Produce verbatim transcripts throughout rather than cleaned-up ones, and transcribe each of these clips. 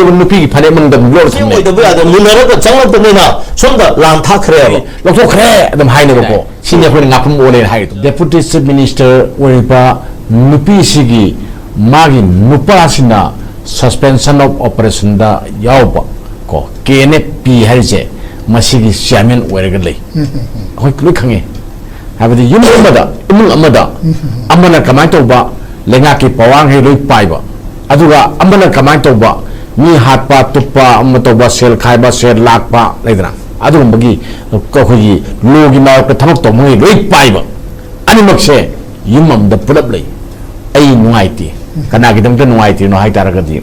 ꯅꯨꯄꯤꯒꯤ ꯐꯅꯦꯛ ꯃꯅꯨꯡꯗ ꯑꯗꯨꯝ ꯂꯣꯠꯂ ꯊꯝꯃꯦ꯫ ꯑꯣꯏꯗꯕ ꯌꯥꯗꯕ, ꯃꯨꯟꯅꯔꯒ ꯆꯪꯂꯛꯄꯅꯤꯅ ꯁꯣꯝꯗ ꯂꯥꯟ ꯊꯥꯛꯈ꯭ꯔꯦꯕ꯫ ꯂꯧꯊꯣꯛꯈ꯭ꯔꯦ ꯑꯗꯨꯝ ꯍꯥꯏꯅꯦꯕꯀꯣ꯫ ꯁꯤꯅꯤ ꯑꯩꯈꯣꯏꯅ ꯉꯥꯄ꯭ꯔꯨꯝ ꯑꯣꯜꯂꯦꯅ ꯍꯥꯏꯔꯤꯗꯣ꯫ Deputy Chief Minister ꯑꯣꯏꯔꯤꯕ ꯅꯨꯄꯤꯁꯤꯒꯤ ꯃꯥꯒꯤ ꯅꯨꯄꯥꯁꯤꯅ suspension of operationꯗ ꯌꯥꯎꯕ ꯀꯣ, ꯀꯦ ꯑꯦꯟ ꯑꯦꯐ ꯄꯤ ꯍꯥꯏꯔꯤꯁꯦ, ꯃꯁꯤꯒꯤ chairman ꯑꯣꯏꯔꯒ ꯂꯩ꯫ ꯑꯩꯈꯣꯏ ꯂꯣꯏ ꯈꯪꯉꯦ꯫ ꯍꯥꯏꯕꯗꯤ ꯌꯨꯝ ꯑꯃꯗ, ꯏꯃꯨꯡ ꯑꯃꯗ ꯑꯃꯅ ꯀꯃꯥꯏꯅ ꯇꯧꯕ, ꯂꯩꯉꯥꯛꯀꯤ ꯄꯋꯥꯔꯈꯩ ꯂꯣꯏ ꯄꯥꯏꯕ, ꯑꯗꯨꯒ ꯑꯃꯅ ꯀꯃꯥꯏꯅ ꯇꯧꯕ, ꯃꯤ ꯍꯥꯠꯄ, ꯇꯨꯞꯄ, ꯑꯃ ꯇꯧꯕ, ꯁꯦꯜ ꯈꯥꯏꯕ, ꯁꯦꯜ ꯂꯥꯛꯄ, ꯂꯩꯗꯅ, ꯑꯗꯨꯒꯨꯝꯕꯒꯤ ꯑꯩꯈꯣꯏꯒꯤ ꯂꯣꯒꯤ ꯃꯥꯌꯣꯛꯇ ꯊꯕꯛ ꯇꯧꯕꯉꯩ ꯂꯣꯏ ꯄꯥꯏꯕ꯫ ꯑꯅꯤꯃꯛꯁꯦ ꯌꯨꯝ ꯑꯃꯗ ꯄꯨꯂꯞ ꯂꯩ꯫ ꯑꯩ ꯅꯨꯡꯉꯥꯏꯇꯦ꯫ ꯀꯅꯥꯒꯤꯗꯃꯛꯇ ꯅꯨꯡꯉꯥꯏꯇ꯭ꯔꯤꯅꯣ ꯍꯥꯏ ꯇꯥꯔꯒꯗꯤ,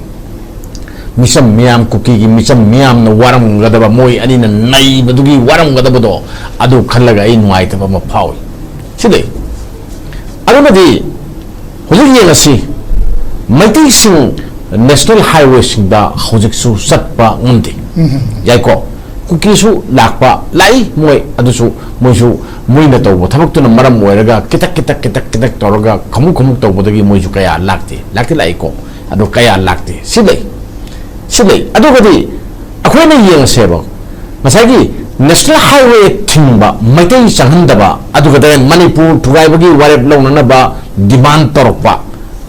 ꯃꯤꯆꯝ ꯃꯤꯌꯥꯝ, ꯀꯨꯀꯤꯒꯤ ꯃꯤꯆꯝ ꯃꯤꯌꯥꯝꯅ ꯋꯥꯔꯝꯒꯗꯕ, ꯃꯣꯏ ꯑꯅꯤꯅ ꯅꯩꯕꯗꯨꯒꯤ ꯋꯥꯔꯝꯒꯗꯕꯗꯣ, ꯑꯗꯨ ꯈꯜꯂꯒ ꯑꯩ ꯅꯨꯡꯉꯥꯏꯇꯕ ꯑꯃ ꯐꯥꯎꯏ꯫ ꯁꯤꯗꯩ ꯑꯗꯨꯅꯗꯤ ꯍꯧꯖꯤꯛ ꯌꯦꯡꯉꯁꯤ, ꯃꯩꯇꯩꯁꯤꯡ national highwayꯁꯤꯡꯗ ꯍꯧꯖꯤꯛꯁꯨ ꯆꯠꯄ ꯉꯝꯗꯦ꯫ ꯌꯥꯏꯀꯣ? ꯀꯨꯀꯤꯁꯨ ꯂꯥꯛꯄ ꯂꯥꯛꯏ ꯃꯣꯏ, ꯑꯗꯨꯁꯨ ꯃꯣꯏꯁꯨ ꯃꯣꯏꯅ ꯇꯧꯕ ꯊꯕꯛꯇꯨꯅ ꯃꯔꯝ ꯑꯣꯏꯔꯒ ꯈꯤꯇꯛ ꯈꯤꯇꯛ ꯈꯤꯇꯛ ꯈꯤꯇꯛ ꯇꯧꯔꯒ ꯈꯃꯨꯛ ꯈꯃꯨꯛ ꯇꯧꯕꯗꯒꯤ ꯃꯣꯏꯁꯨ ꯀꯌꯥ ꯂꯥꯛꯇꯦ, ꯂꯥꯛꯇꯤ ꯂꯥꯛꯏꯀꯣ, ꯑꯗꯣ ꯀꯌꯥ ꯂꯥꯛꯇꯦ꯫ ꯁꯤ ꯂꯩ, ꯁꯤ ꯂꯩ꯫ ꯑꯗꯨꯒꯗꯤ ꯑꯩꯈꯣꯏꯅ ꯌꯦꯡꯉꯁꯦꯕ, ꯉꯁꯥꯏꯒꯤ national highway ꯊꯤꯡꯕ, ꯃꯩꯇꯩ ꯆꯪꯍꯟꯗꯕ, ꯑꯗꯨꯒ ꯃꯅꯤꯄꯨꯔ ꯊꯨꯒꯥꯏꯕꯒꯤ ꯋꯥꯔꯦꯞ ꯂꯧꯅꯅꯕ demand ꯇꯧꯔꯛꯄ,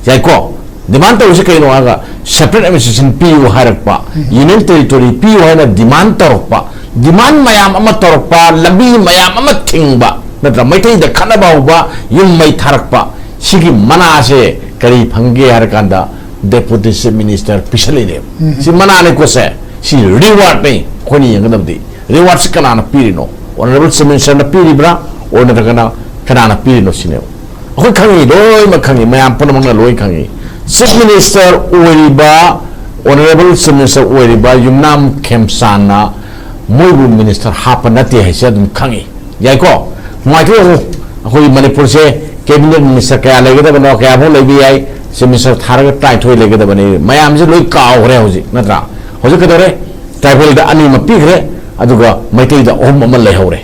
ꯌꯥꯏꯀꯣ? Demand ꯇꯧꯔꯤꯁꯤ ꯀꯩꯅꯣ ꯍꯥꯏꯔꯒ, separate administration ꯄꯤꯌꯨ ꯍꯥꯏꯔꯛꯄ, union territory ꯄꯤꯌꯨ ꯍꯥꯏꯅ demand ꯇꯧꯔꯛꯄ, demand ꯃꯌꯥꯝ ꯑꯃ ꯇꯧꯔꯛꯄ, ꯂꯝꯕꯤ ꯃꯌꯥꯝ ꯑꯃ ꯊꯤꯡꯕ, ꯅꯠꯇ꯭ꯔ? ꯃꯩꯇꯩꯗ ꯈꯠꯅꯕ ꯍꯧꯕ, ꯌꯨꯝ ꯃꯩ ꯊꯥꯔꯛꯄ, ꯁꯤꯒꯤ ꯃꯅꯥꯁꯦ ꯀꯔꯤ ꯐꯪꯒꯦ ꯍꯥꯏꯔ ꯀꯥꯟꯗ, Deputy Chief Minister ꯄꯤꯁꯜꯂꯤꯅꯦꯕ꯫ ꯁꯤ ꯃꯅꯥꯅꯤꯀꯣ ꯁꯦ, ꯁꯤ rewardꯅꯤ ꯑꯩꯈꯣꯏꯅ ꯌꯦꯡꯒꯗꯕꯗꯤ꯫ Rewardꯁꯤ ꯀꯅꯥꯅ ꯄꯤꯔꯤꯅꯣ? Honourable Chief Ministerꯅ ꯄꯤꯔꯤꯕ꯭ꯔꯥ, or ꯅꯠꯇ꯭ꯔꯒꯅ ꯀꯅꯥꯅ ꯄꯤꯔꯤꯅꯣ ꯁꯤꯅꯦꯕ꯫ ꯑꯩꯈꯣꯏ ꯈꯪꯉꯤ, ꯂꯣꯏꯅꯃꯛ ꯈꯪꯉꯤ, ꯃꯌꯥꯝ ꯄꯨꯝꯅꯃꯛꯅ ꯂꯣꯏ ꯈꯪꯉꯤ꯫ Chief Minister ꯑꯣꯏꯔꯤꯕ Honourable Chief Minister ꯑꯣꯏꯔꯤꯕ ꯌꯨꯝꯅꯥꯝ ꯈꯦꯝꯆꯥꯟꯅ ꯃꯣꯏꯕꯨ minister ꯍꯥꯞꯄ ꯅꯠꯇꯦ ꯍꯥꯏꯁꯦ ꯑꯗꯨꯝ ꯈꯪꯉꯤ꯫ ꯌꯥꯏꯀꯣ? ꯅꯨꯡꯉꯥꯏꯇꯦ ꯌꯦꯡꯉꯨ, ꯑꯩꯈꯣꯏ ꯃꯅꯤꯄꯨꯔꯁꯦ cabinet minister ꯀꯌꯥ ꯂꯩꯒꯗꯕꯅꯣ, ꯀꯌꯥꯐꯥꯎ ꯂꯩꯕ ꯌꯥꯏ, chief minister ꯊꯥꯔꯒ ꯇꯔꯥꯅꯤꯊꯣꯏ ꯂꯩꯒꯗꯕꯅꯤ꯫ ꯃꯌꯥꯝꯁꯦ ꯂꯣꯏ ꯀꯥꯎꯈ꯭ꯔꯦ ꯍꯧꯖꯤꯛ, ꯅꯠꯇ꯭ꯔꯥ? ꯍꯧꯖꯤꯛ ꯀꯩꯗꯧꯔꯦ? Tribalꯗ ꯑꯅꯤ ꯑꯃ ꯄꯤꯈ꯭ꯔꯦ, ꯑꯗꯨꯒ ꯃꯩꯇꯩꯗ ꯑꯍꯨꯝ ꯑꯃ ꯂꯩꯍꯧꯔꯦ꯫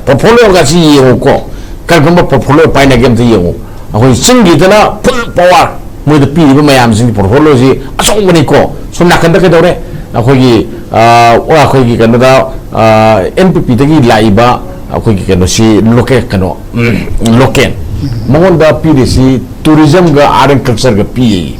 Portfolioꯒꯁꯤ ꯌꯦꯡꯉꯨꯀꯣ, ꯀꯔꯤꯒꯨꯝꯕ portfolio ꯄꯥꯏꯅꯒꯦ ꯑꯝꯇ ꯌꯦꯡꯉꯨ꯫ ꯑꯩꯈꯣꯏ ꯆꯤꯡꯒꯤꯗꯅ full power, ꯃꯣꯏꯗ ꯄꯤꯔꯤꯕ ꯃꯌꯥꯝꯁꯤꯡꯒꯤ portfolioꯁꯤ ꯑꯆꯧꯕꯅꯤꯀꯣ꯫ ꯁꯣꯝ ꯅꯥꯀꯟꯗ ꯀꯩꯗꯧꯔꯦ? ꯑꯩꯈꯣꯏꯒꯤ ꯑ, ꯑꯩꯈꯣꯏꯒꯤ ꯀꯩꯅꯣꯗ, ꯑꯦꯟ ꯄꯤ ꯄꯤꯗꯒꯤ ꯂꯥꯛꯏꯕ ꯑꯩꯈꯣꯏꯒꯤ ꯀꯩꯅꯣꯁꯤ, ꯂꯣꯀꯦꯜ ꯀꯩꯅꯣ, ꯎꯝ, ꯂꯣꯀꯦꯜ, ꯃꯉꯣꯟꯗ ꯄꯤꯔꯤꯁꯤ ꯇꯨꯔꯤꯖꯝꯒ ꯑꯥꯔꯠ ꯑꯦꯟ ꯀꯜꯆꯔꯒ ꯄꯤꯌꯦ꯫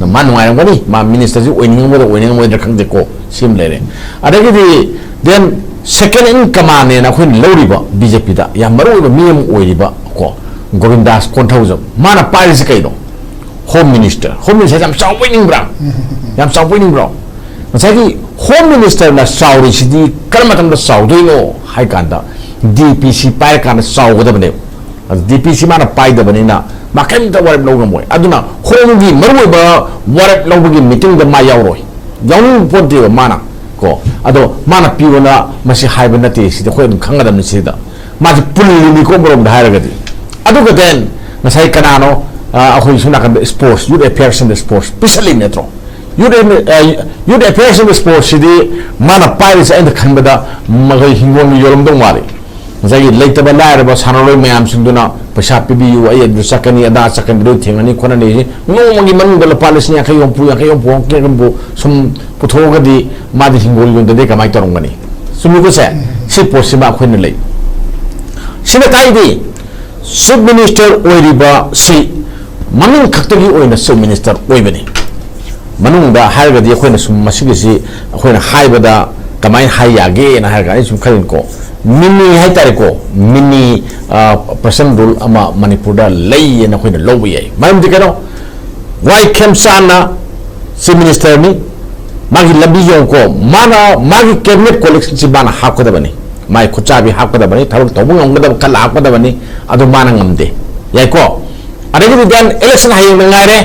ꯃꯥ ꯅꯨꯡꯉꯥꯏꯔꯝꯒꯅꯤ, ꯃꯥ ꯃꯤꯅꯤꯁꯇꯔꯁꯤ ꯑꯣꯏꯅꯤꯡꯕꯗ ꯑꯣꯏꯅꯤꯡꯉꯝꯃꯣꯏꯗ꯭ꯔꯥ ꯈꯪꯗꯦꯀꯣ, ꯁꯤꯃ ꯂꯩꯔꯦ꯫ ꯑꯗꯒꯤꯗꯤ then second in command ꯅꯦꯅ ꯑꯩꯈꯣꯏꯅ ꯂꯧꯔꯤꯕ ꯕꯤ ꯖꯦ ꯄꯤꯗ ꯌꯥꯝ ꯃꯔꯨ ꯑꯣꯏꯕ ꯃꯤ ꯑꯃ ꯑꯣꯏꯔꯤꯕ ꯀꯣ, ꯒꯣꯕꯤꯟꯗꯥꯁ ꯀꯣꯟꯊꯧꯖꯝ, ꯃꯥꯅ ꯄꯥꯏꯔꯤꯁꯤ ꯀꯩꯅꯣ? Home minister. ꯍꯣꯝ ꯃꯤꯅꯤꯁꯇꯔ ꯌꯥꯝ ꯆꯥꯎꯕ ꯑꯣꯏꯅꯤꯡꯕ꯭ꯔꯥ? ꯌꯥꯝ ꯆꯥꯎꯕ ꯑꯣꯏꯅꯤꯡꯕ꯭ꯔꯣ? ꯉꯁꯥꯏꯒꯤ ꯍꯣꯝ ꯃꯤꯅꯤꯁꯇꯔꯅ ꯆꯥꯎꯔꯤꯁꯤꯗꯤ ꯀꯔꯝꯕ ꯃꯇꯝꯗ ꯆꯥꯎꯗꯣꯏꯅꯣ ꯍꯥꯏ ꯀꯥꯟꯗ, ꯗꯤ ꯄꯤ ꯁꯤ ꯄꯥꯏꯔꯀꯥꯟꯗ ꯆꯥꯎꯒꯗꯕꯅꯦꯕ꯫ ꯑꯗꯨ ꯗꯤ ꯄꯤ ꯁꯤ ꯃꯥꯅ ꯄꯥꯏꯗꯕꯅꯤꯅ ꯃꯥ ꯀꯔꯤꯝꯇ ꯋꯥꯔꯦꯞ ꯂꯧ ꯉꯝꯃꯣꯏ꯫ ꯑꯗꯨꯅ ꯍꯣꯝꯒꯤ ꯃꯔꯨꯑꯣꯏꯕ ꯋꯥꯔꯦꯞ ꯂꯧꯕꯒꯤ ꯃꯤꯇꯤꯡꯗ ꯃꯥ ꯌꯥꯎꯔꯣꯏ, ꯌꯥꯎꯅꯤꯡ ꯄꯣꯠꯇꯦꯕ ꯃꯥꯅ ꯀꯣ꯫ ꯑꯗꯣ ꯃꯥꯅ ꯄꯤꯌꯣꯅ ꯃꯁꯤ ꯍꯥꯏꯕ ꯅꯠꯇꯦ, ꯁꯤꯗꯤ ꯑꯩꯈꯣꯏ ꯑꯗꯨꯝ ꯈꯪꯒꯗꯕꯅꯤ꯫ ꯁꯤꯗ ꯃꯥꯁꯤ ꯄꯨꯜꯂꯤꯅꯤꯀꯣ ꯑꯃꯔꯣꯝꯗ ꯍꯥꯏꯔꯒꯗꯤ꯫ ꯑꯗꯨꯒ then ꯉꯁꯥꯏ ꯀꯅꯥꯅꯣ, ꯑ, ꯑꯩꯈꯣꯏ ꯁꯣꯝ ꯅꯥꯀꯟꯗ sports, youth affairs and sports ꯄꯤꯁꯜꯂꯤ ꯅꯠꯇ꯭ꯔꯣ? Youth, youth affairs and sports ꯁꯤꯗꯤ ꯃꯥꯅ ꯄꯥꯏꯔꯤꯁꯦ ꯑꯩꯅ ꯈꯟꯕꯗ ꯃꯈꯣꯏ ꯍꯤꯡꯒꯣꯜꯒꯤ ꯌꯣꯜꯂꯝꯗꯧ ꯃꯥꯜꯂꯤ꯫ ꯉꯁꯥꯏꯒꯤ ꯂꯩꯇꯕ ꯂꯥꯏꯔꯕ ꯁꯥꯟꯅꯔꯣꯏ ꯃꯌꯥꯝꯁꯤꯡꯗꯨꯅ ꯄꯩꯁꯥ ꯄꯤꯕꯤꯌꯨ, ꯑꯩ ꯑꯗꯨ ꯆꯠꯀꯅꯤ, ꯑꯗꯥ ꯆꯠꯀꯅꯤ, ꯂꯣꯏ ꯊꯦꯡꯅꯅꯤ ꯈꯣꯠꯅꯅꯤ꯫ ꯅꯣꯡꯃꯒꯤ ꯃꯅꯨꯡꯗ ꯂꯨꯄꯥ ꯂꯤꯁꯤꯡ ꯌꯥꯡꯈꯩ, ꯍꯨꯝꯐꯨ, ꯌꯥꯡꯈꯩ, ꯍꯨꯝꯐꯨ, ꯍꯨꯝꯐꯨ ꯁꯨꯝ ꯄꯨꯊꯣꯛꯑꯒꯗꯤ ꯃꯥꯗꯤ ꯍꯤꯡꯒꯣꯜ ꯌꯣꯟꯗꯗꯤ ꯀꯃꯥꯏꯅ ꯇꯧꯔꯝꯒꯅꯤ? ꯆꯨꯝꯃꯤꯀꯣ ꯁꯦ? ꯁꯤ ꯄꯣꯠꯁꯤꯃ ꯑꯩꯈꯣꯏꯅ ꯂꯩ꯫ ꯁꯤꯅ ꯇꯥꯛꯏꯗꯤ chief minister ꯑꯣꯏꯔꯤꯕ ꯁꯤ ꯃꯃꯤꯡ ꯈꯛꯇꯒꯤ ꯑꯣꯏꯅ chief minister ꯑꯣꯏꯕꯅꯤ꯫ ꯃꯅꯨꯡꯗ ꯍꯥꯏꯔꯒꯗꯤ ꯑꯩꯈꯣꯏꯅ ꯁꯨꯝ ꯃꯁꯤꯒꯤꯁꯤ ꯑꯩꯈꯣꯏꯅ ꯍꯥꯏꯕꯗ ꯀꯃꯥꯏꯅ ꯍꯥꯏ ꯌꯥꯒꯦꯅ ꯍꯥꯏꯔꯒ ꯑꯩ ꯁꯨꯝ ꯈꯜꯂꯤꯅꯤꯀꯣ, ꯃꯤꯅꯤ ꯍꯥꯏꯇꯥꯔꯦꯀꯣ, ꯃꯤꯅꯤ, ꯑ, ꯄ꯭ꯔꯁꯟ ꯔꯨꯜ ꯑꯃ ꯃꯅꯤꯄꯨꯔꯗ ꯂꯩꯌꯦꯅ ꯑꯩꯈꯣꯏꯅ ꯂꯧꯕ ꯌꯥꯏ꯫ ꯃꯔꯝꯗꯤ ꯀꯩꯅꯣ? ꯋꯥꯏ ꯈꯦꯝꯆꯥꯟꯅ chief ministerꯅꯤ, ꯃꯥꯒꯤ ꯂꯝꯕꯤ ꯌꯦꯡꯉꯨꯀꯣ, ꯃꯥꯅ ꯃꯥꯒꯤ cabinet colleagueꯁꯤ ꯃꯥꯅ ꯍꯥꯞꯀꯗꯕꯅꯤ, ꯃꯥꯒꯤ ꯈꯨꯠꯆꯥꯕꯤ ꯍꯥꯞꯀꯗꯕꯅꯤ, ꯊꯕꯛ ꯇꯧꯕ ꯉꯝꯒꯗꯕ ꯈꯜꯂ ꯍꯥꯞꯀꯗꯕꯅꯤ, ꯑꯗꯨ ꯃꯥꯅ ꯉꯝꯗꯦ꯫ ꯌꯥꯏꯀꯣ? ꯑꯗꯒꯤꯗꯤ then election ꯍꯌꯦꯡꯗ ꯉꯥꯏꯔꯦ,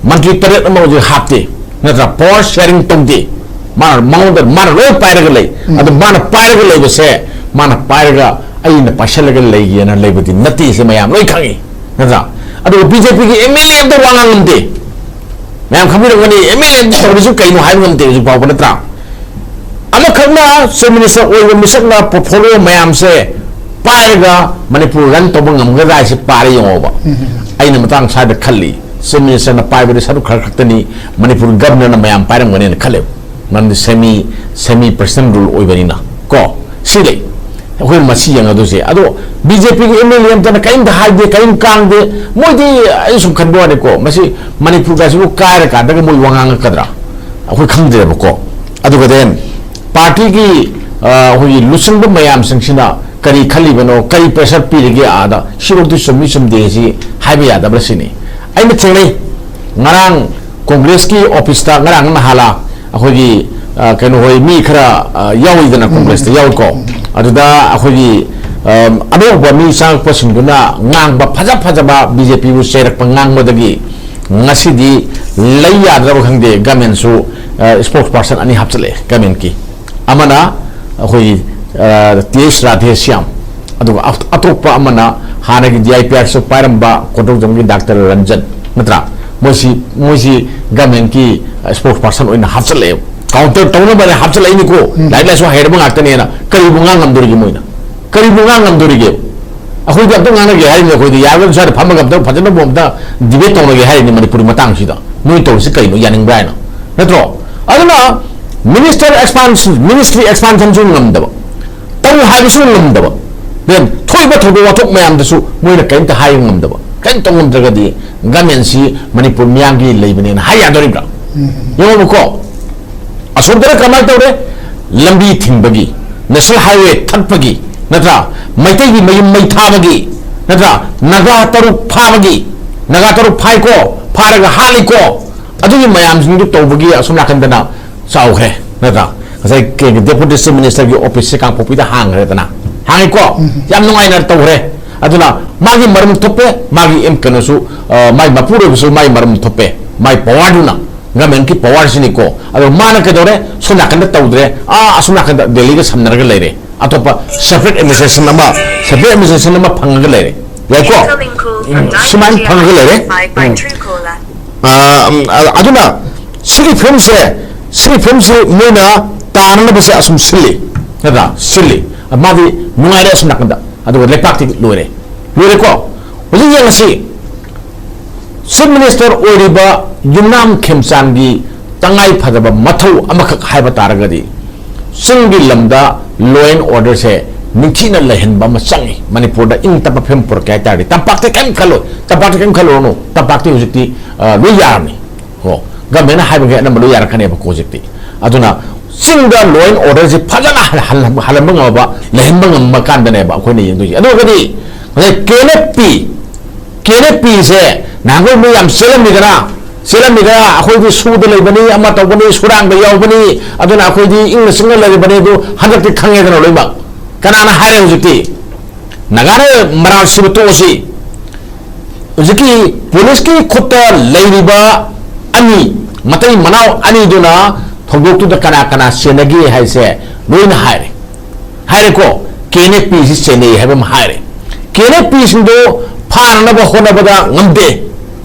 ꯃꯟꯇ꯭ꯔꯤ ꯇꯔꯦꯠ ꯑꯃ ꯍꯧꯖꯤꯛ ꯍꯥꯞꯇꯦ, ꯅꯠꯇ꯭ꯔꯥ? Power sharing ꯇꯧꯗꯦ꯫ ꯃꯥꯅ, ꯃꯉꯣꯟꯗ ꯃꯥꯅ ꯂꯣꯏ ꯄꯥꯏꯔꯒ ꯂꯩ꯫ ꯎꯝ꯫ ꯑꯗꯨ ꯃꯥꯅ ꯄꯥꯏꯔꯒ ꯂꯩꯕꯁꯦ, ꯃꯥꯅ ꯄꯥꯏꯔꯒ ꯑꯩꯅ ꯄꯥꯏꯁꯜꯂꯒ ꯂꯩꯒꯦꯅ ꯂꯩꯕꯗꯤ ꯅꯠꯇꯦ, ꯁꯤ ꯃꯌꯥꯝ ꯂꯣꯏ ꯈꯪꯉꯤ, ꯅꯠꯇ꯭ꯔꯥ? ꯑꯗꯨꯒ ꯕꯤ ꯖꯦ ꯄꯤꯒꯤ ꯑꯦꯝ ꯑꯦꯜ ꯑꯦ ꯑꯝꯇ ꯋꯥ ꯉꯥꯡ ꯉꯝꯗꯦ꯫ ꯃꯌꯥꯝ ꯈꯪꯕꯤꯔꯝꯒꯅꯤ, ꯑꯦꯝ ꯑꯦꯜ ꯑꯦ ꯑꯝꯇ ꯇꯧꯔꯤꯁꯤ ꯀꯩꯅꯣ ꯍꯥꯏꯕ ꯉꯝꯗꯦ ꯍꯧꯖꯤꯛ ꯐꯥꯎꯕ, ꯅꯠꯇ꯭ꯔꯥ? ꯑꯃꯈꯛꯅ chief minister ꯑꯣꯏꯕ ꯃꯤꯁꯛꯅ portfolio ꯃꯌꯥꯝꯁꯦ ꯄꯥꯏꯔꯒ ꯃꯅꯤꯄꯨꯔ run ꯇꯧꯕ ꯉꯝꯒꯗ꯭ꯔꯥ ꯍꯥꯏꯁꯦ ꯄꯥꯔ ꯌꯦꯡꯉꯣꯕ꯫ ꯎꯝ꯫ ꯑꯩꯅ ꯃꯇꯥꯡ ꯁ꯭ꯋꯥꯏꯗ ꯈꯜꯂꯤ꯫ ꯆꯤꯐ ꯃꯤꯅꯤꯁꯇꯔꯅ ꯄꯥꯏꯕꯗꯤ ꯁꯔꯨꯛ ꯈꯔ ꯈꯛꯇꯅꯤ, ꯃꯅꯤꯄꯨꯔ ꯒꯕꯔꯅꯔꯅ ꯃꯌꯥꯝ ꯄꯥꯏꯔꯝꯒꯅꯦꯅ ꯈꯜꯂꯦꯕ꯫ ꯃꯔꯝꯗꯤ ꯁꯦꯃꯤ ꯁꯦꯃꯤ ꯄ꯭ꯔꯁꯤꯗꯦꯟ ꯔꯨꯜ ꯑꯣꯏꯕꯅꯤꯅ꯫ ꯀꯣ, ꯁꯤ ꯂꯩ꯫ ꯑꯩꯈꯣꯏꯅ ꯃꯁꯤ ꯌꯦꯡꯉꯗꯣꯏꯁꯦ꯫ ꯑꯗꯣ ꯕꯤ ꯖꯦ ꯄꯤꯒꯤ ꯑꯦꯝ ꯑꯦꯜ ꯑꯦ ꯑꯝꯇꯅ ꯀꯔꯤꯝꯇ ꯍꯥꯏꯗꯦ, ꯀꯔꯤꯝ ꯀꯥꯡꯗꯦ꯫ ꯃꯣꯏꯗꯤ, ꯑꯩ ꯁꯨꯝ ꯈꯟꯕ ꯋꯥꯅꯤꯀꯣ, ꯃꯁꯤ ꯃꯅꯤꯄꯨꯔꯒꯁꯤꯕꯨ ꯀꯥꯏꯔꯀꯥꯟꯗꯒ ꯃꯣꯏ ꯋꯥ ꯉꯥꯡꯉꯛꯀꯗ꯭ꯔꯥ? ꯑꯩꯈꯣꯏ ꯈꯪꯗ꯭ꯔꯦꯕꯀꯣ꯫ ꯑꯗꯨꯒ ꯗꯦꯟ ꯄꯥꯔꯇꯤꯒꯤ, ꯑ, ꯑꯩꯈꯣꯏꯒꯤ ꯂꯨꯆꯤꯡꯕ ꯃꯌꯥꯝꯁꯤꯡꯁꯤꯅ ꯀꯔꯤ ꯈꯜꯂꯤꯕꯅꯣ, ꯀꯔꯤ ꯄ꯭ꯔꯦꯁꯔ ꯄꯤꯔꯤꯒꯦ ꯑꯥꯗ, ꯁꯤꯐꯧꯗꯤ ꯆꯨꯝꯃꯤ ꯆꯨꯝꯗꯦ ꯁꯤ ꯍꯥꯏꯕ ꯌꯥꯗꯕ꯭ꯔꯥ ꯁꯤꯅꯤ꯫ ꯑꯩꯅ ꯊꯦꯡꯅꯩ, ꯉꯔꯥꯡ ꯀꯣꯡꯒ꯭ꯔꯦꯁꯀꯤ ꯑꯣꯐꯤꯁꯇ, ꯉꯔꯥꯡ ꯅꯍꯥꯜꯂ, ꯑꯩꯈꯣꯏꯒꯤ, ꯑ, ꯀꯩꯅꯣ ꯍꯣꯏ, ꯃꯤ ꯈꯔ, ꯑ, ꯌꯥꯎꯏꯗꯅ, ꯀꯣꯡꯒ꯭ꯔꯦꯁꯇ ꯌꯥꯎꯏꯀꯣ꯫ ꯑꯗꯨꯗ ꯑꯩꯈꯣꯏꯒꯤ, ꯑ, ꯑꯅꯧꯕ ꯃꯤ ꯆꯪꯉꯛꯄꯁꯤꯡꯗꯨꯅ ꯉꯥꯡꯕ ꯐꯖ ꯐꯖꯕ, ꯕꯤ ꯖꯦ ꯄꯤꯕꯨ ꯆꯩꯔꯛꯄ ꯉꯥꯡꯕꯗꯒꯤ ꯉꯁꯤꯗꯤ ꯂꯩ ꯌꯥꯗ꯭ꯔꯕ ꯈꯪꯗꯦ, ꯒꯃꯦꯟꯁꯨ, ꯑ, ꯁ꯭ꯄꯣꯛꯁ ꯄꯥꯔꯁꯟ ꯑꯅꯤ ꯍꯥꯞꯆꯤꯜꯂꯛꯑꯦ ꯒꯃꯦꯟꯒꯤ꯫ ꯑꯃꯅ ꯑꯩꯈꯣꯏꯒꯤ, ꯑ, ꯇꯤ ꯑꯩꯆ ꯔꯥꯙꯦꯁ꯭ꯌꯥꯝ, ꯑꯗꯨꯒ ꯑꯇꯣꯞꯄ ꯑꯃꯅ ꯍꯥꯟꯅꯒꯤ D I P ꯑꯥꯔꯁꯨ ꯄꯥꯏꯔꯝꯕ ꯀꯣꯟꯊꯧꯖꯝꯒꯤ doctor Ranjan, ꯅꯠꯇ꯭ꯔꯥ? ꯃꯣꯏꯁꯤ, ꯃꯣꯏꯁꯤ ꯒꯃꯦꯟꯒꯤ ꯁ꯭ꯄꯣꯛꯁ ꯄꯥꯔꯁꯟ ꯑꯣꯏꯅ ꯍꯥꯞꯆꯤꯜꯂꯛꯑꯦꯕ꯫ ꯀꯥꯎꯟꯇꯔ ꯇꯧꯅꯕꯅ ꯍꯥꯞꯆꯤꯜꯂꯛꯏꯅꯤꯀꯣ꯫ ꯎꯝ꯫ ꯂꯥꯏꯔꯤꯛ ꯂꯥꯏꯁꯨ ꯍꯩꯔꯕ ꯉꯥꯛꯇꯅꯦꯅ꯫ ꯀꯔꯤꯕꯨ ꯉꯥꯡ ꯉꯝꯗꯣꯔꯤꯒꯦ ꯃꯣꯏꯅ? ꯀꯔꯤꯕꯨ ꯉꯥꯡ ꯉꯝꯗꯣꯔꯤꯒꯦ? ꯑꯩꯈꯣꯏꯗꯤ ꯑꯝꯇ ꯉꯥꯡꯅꯒꯦ ꯍꯥꯏꯔꯤꯅꯤ꯫ ꯑꯩꯈꯣꯏꯗꯤ ꯌꯥꯔꯒꯗꯤ ꯁ꯭ꯋꯥꯏꯗ ꯐꯝꯃꯒ ꯑꯝꯇ ꯐꯖꯅꯕꯨ ꯑꯝꯇ ꯗꯤꯕꯦꯠ ꯇꯧꯅꯒꯦ ꯍꯥꯏꯔꯤꯅꯤ ꯃꯅꯤꯄꯨꯔꯒꯤ ꯃꯇꯥꯡꯁꯤꯗ꯫ ꯅꯣꯏ ꯇꯧꯔꯤꯁꯤ ꯀꯩꯅꯣ? ꯌꯥꯅꯤꯡꯕ꯭ꯔꯥ ꯍꯥꯏꯅ? ꯅꯠꯇ꯭ꯔꯣ? ꯑꯗꯨꯅ ꯃꯤꯅꯤꯁꯇꯔ ꯑꯦꯛꯁꯄꯥꯟꯁꯟ, ꯃꯤꯅꯤꯁꯇ꯭ꯔꯤ ꯑꯦꯛꯁꯄꯥꯟꯁꯟꯁꯨ ꯉꯝꯗꯕ, ꯇꯧ ꯍꯥꯏꯕꯁꯨ ꯉꯝꯗꯕ, ꯗꯦꯟ ꯊꯣꯛꯏꯕ ꯊꯧꯗꯣꯛ ꯋꯥꯊꯣꯛ ꯃꯌꯥꯝꯗꯁꯨ ꯃꯣꯏꯅ ꯀꯔꯤꯝꯇ ꯍꯥꯏꯕ ꯉꯝꯗꯕ, ꯀꯔꯤꯝꯇ ꯉꯝꯗ꯭ꯔꯒꯗꯤ ꯒꯃꯦꯟꯁꯤ ꯃꯅꯤꯄꯨꯔ ꯃꯤꯌꯥꯝꯒꯤ ꯂꯩꯕꯅꯦꯅ ꯍꯥꯏ ꯌꯥꯗꯣꯔꯤꯕ꯭ꯔꯥ? ꯎꯝ꯫ ꯌꯦꯡꯉꯣꯕꯀꯣ, ꯑꯁꯣꯝꯗꯅ ꯀꯃꯥꯏꯅ ꯇꯧꯔꯦ? ꯂꯝꯕꯤ ꯊꯤꯡꯕꯒꯤ, ꯅꯦꯁꯅꯦꯜ ꯍꯥꯏꯋꯦ ꯊꯠꯄꯒꯤ, ꯅꯠꯇ꯭ꯔꯥ? ꯃꯩꯇꯩꯒꯤ ꯃꯌꯨꯝ ꯃꯩ ꯊꯥꯕꯒꯤ, ꯅꯠꯇ꯭ꯔꯥ? ꯅꯥꯒꯥ ꯇꯔꯨꯛ ꯐꯥꯕꯒꯤ, ꯅꯥꯒꯥ ꯇꯔꯨꯛ ꯐꯥꯏꯀꯣ, ꯐꯥꯔꯒ ꯍꯥꯠꯂꯤꯀꯣ, ꯑꯗꯨꯒꯤ ꯃꯌꯥꯝꯁꯤꯡꯗꯨ ꯇꯧꯕꯒꯤ ꯑꯁꯣꯝ ꯅꯥꯀꯟꯗꯅ ꯆꯥꯎꯈ꯭ꯔꯦ, ꯅꯠꯇ꯭ꯔꯥ? ꯉꯁꯥꯏ ꯀꯦ-, ꯗꯦꯄꯨꯇꯤ ꯆꯤꯐ ꯃꯤꯅꯤꯁꯇꯔꯒꯤ ꯑꯣꯐꯤꯁꯁꯦ ꯀꯥꯡꯄꯣꯛꯄꯤꯗ ꯍꯥꯡꯈ꯭ꯔꯦꯗꯅ, ꯍꯥꯡꯉꯤꯀꯣ? ꯎꯝ꯫ ꯌꯥꯝ ꯅꯨꯡꯉꯥꯏꯅ ꯇꯧꯈ꯭ꯔꯦ꯫ ꯑꯗꯨꯅ ꯃꯥꯒꯤ ꯃꯔꯨꯝ ꯊꯣꯛꯄꯦ, ꯃꯥꯒꯤ ꯑꯦꯝ-, ꯀꯩꯅꯣꯁꯨ, ꯑ, ꯃꯥꯒꯤ ꯃꯄꯨꯔꯣꯏꯕꯁꯨ ꯃꯥꯒꯤ ꯃꯔꯨꯝ ꯊꯣꯛꯄꯦ, ꯃꯥꯒꯤ ꯄꯋꯥꯔꯗꯨꯅ, ꯒꯃꯦꯟꯒꯤ ꯄꯋꯥꯔꯁꯤꯅꯤꯀꯣ꯫ ꯑꯗꯣ ꯃꯥꯅ ꯀꯩꯗꯧꯔꯦ? ꯁꯣꯝ ꯅꯥꯀꯟꯗ ꯇꯧꯗ꯭ꯔꯦ, ꯑꯥ, ꯑꯁꯣꯝ ꯅꯥꯀꯟꯗ ꯗꯦꯜꯂꯤꯒ ꯁꯝꯅꯔꯒ ꯂꯩꯔꯦ꯫ ꯑꯇꯣꯞꯄ ꯁꯦꯄꯔꯦꯠ ꯑꯦꯗꯃꯤꯅꯤꯁꯇ꯭ꯔꯦꯁꯟ ꯑꯃ, ꯁꯦꯄꯔꯦꯠ ꯑꯦꯗꯃꯤꯅꯤꯁꯇ꯭ꯔꯦꯁꯟ ꯑꯃ ꯐꯪꯉꯒ ꯂꯩꯔꯦ꯫ ꯌꯥꯏꯀꯣ? ꯎꯝ, ꯁꯨꯃꯥꯏꯅ ꯐꯪꯉꯒ ꯂꯩꯔꯦ꯫ ꯎꯝ꯫ ꯑ, ꯎꯝ, ꯑ, ꯑꯗꯨꯅ ꯁꯤꯒꯤ ꯐꯤꯕꯝꯁꯦ, ꯁꯤꯒꯤ ꯐꯤꯕꯝꯁꯦ ꯃꯣꯏꯅ ꯇꯥꯅꯅꯕꯁꯦ ꯑꯁꯨꯝ ꯁꯤꯜꯂꯤ, ꯅꯠꯇ꯭ꯔꯥ? ꯁꯤꯜꯂꯤ꯫ ꯃꯥꯗꯤ ꯅꯨꯡꯉꯥꯏꯔꯦ ꯑꯁꯨꯝ ꯅꯥꯀꯟꯗ, ꯑꯗꯨꯒ ꯂꯩꯄꯥꯛꯇꯤ ꯂꯣꯏꯔꯦ꯫ ꯂꯣꯏꯔꯦꯀꯣ? ꯍꯧꯖꯤꯛ ꯌꯦꯡꯉꯁꯤ, ꯆꯤꯐ ꯃꯤꯅꯤꯁꯇꯔ ꯑꯣꯏꯔꯤꯕ ꯌꯨꯝꯅꯥꯝ ꯈꯦꯝꯆꯥꯟꯒꯤ ꯇꯉꯥꯏ ꯐꯗꯕ ꯃꯊꯧ ꯑꯃꯈꯛ ꯍꯥꯏꯕ ꯇꯥꯔꯒꯗꯤ, ꯆꯤꯡꯒꯤ ꯂꯝꯗ law and order ꯁꯦ ꯅꯤꯡꯊꯤꯅ ꯂꯩꯍꯟꯕ ꯑꯃ ꯆꯪꯉꯤ꯫ ꯃꯅꯤꯄꯨꯔꯗ ꯏꯪ ꯇꯞꯄ ꯐꯤꯕꯝ ꯄꯨꯔꯛꯀꯦ ꯍꯥꯏ ꯇꯥꯔꯗꯤ, ꯇꯝꯄꯥꯛꯇ ꯀꯔꯤꯝ ꯈꯜꯂꯣꯏ, ꯇꯝꯄꯥꯛꯇ ꯀꯔꯤꯝ ꯈꯜꯂꯨꯔꯅꯨ, ꯇꯝꯄꯥꯛꯇ ꯍꯧꯖꯤꯛꯇꯤ, ꯑ, ꯂꯣꯏ ꯌꯥꯔꯅꯤ꯫ ꯀꯣ, ꯒꯃꯦꯟꯅ ꯍꯥꯏꯕꯒꯤ ꯑꯅꯝꯕ ꯂꯣꯏ ꯌꯥꯔꯛꯀꯅꯦꯕꯀꯣ ꯍꯧꯖꯤꯛꯇꯤ꯫ ꯑꯗꯨꯅ ꯆꯤꯡꯗ law and order ꯁꯤ ꯐꯖꯅ ꯍꯜ-, ꯍꯜ-, ꯍꯜꯍꯟꯕ ꯉꯝꯃꯕ, ꯂꯩꯍꯟꯕ ꯉꯝꯕ ꯀꯥꯟꯗꯅꯦꯕ ꯑꯩꯈꯣꯏꯅ ꯌꯦꯡꯗꯣꯏꯁꯦ꯫ ꯑꯗꯨ ꯑꯣꯏꯔꯒꯗꯤ ꯉꯁꯥꯏ K N F P, K N F ꯄꯤꯁꯦ ꯅꯍꯥꯟꯈꯣꯏ ꯃꯤ ꯌꯥꯝ ꯆꯦꯜꯂꯝꯃꯤꯗꯅ, ꯆꯦꯜꯂꯝꯃꯤꯗꯅ, ꯑꯩꯈꯣꯏꯗꯤ ꯁꯨꯗ ꯂꯩꯕꯅꯤ, ꯑꯃ ꯇꯧꯕꯅꯤ, ꯁꯨꯔꯥꯡꯗ ꯌꯥꯎꯕꯅꯤ, ꯑꯗꯨꯅ ꯑꯩꯈꯣꯏꯗꯤ ꯏꯪꯅ ꯆꯤꯛꯅ ꯂꯩꯔꯕꯅꯤ, ꯑꯗꯨ ꯍꯟꯗꯛꯇꯤ ꯈꯪꯉꯦꯗꯅ ꯂꯣꯏꯅꯃꯛ꯫ ꯀꯅꯥꯅ ꯍꯥꯏꯔꯦ ꯍꯧꯖꯤꯛꯇꯤ? ꯅꯥꯒꯥꯅ ꯃꯔꯥꯜ ꯁꯤꯕ ꯇꯣꯛꯑꯁꯤ꯫ ꯍꯧꯖꯤꯛꯀꯤ ꯄꯨꯂꯤꯁꯀꯤ ꯈꯨꯠꯇ ꯂꯩꯔꯤꯕ ꯑꯅꯤ, ꯃꯇꯩ ꯃꯅꯥꯎ ꯑꯅꯤꯗꯨꯅ ꯊꯧꯗꯣꯛꯇꯨꯗ ꯀꯅꯥ ꯀꯅꯥ ꯆꯦꯟꯅꯒꯦ ꯍꯥꯏꯁꯦ ꯂꯣꯏꯅ ꯍꯥꯏꯔꯦ꯫ ꯍꯥꯏꯔꯦꯀꯣ, ꯀꯦ ꯑꯦꯟ ꯑꯦꯐ ꯄꯤꯁꯤ ꯆꯦꯟꯅꯩ ꯍꯥꯏꯕ ꯑꯃ ꯍꯥꯏꯔꯦ꯫ ꯀꯦ ꯑꯦꯟ ꯑꯦꯐ ꯄꯤꯁꯤꯡꯗꯨ ꯐꯥꯅꯅꯕ ꯍꯣꯠꯅꯕꯗ ꯉꯝꯗꯦ,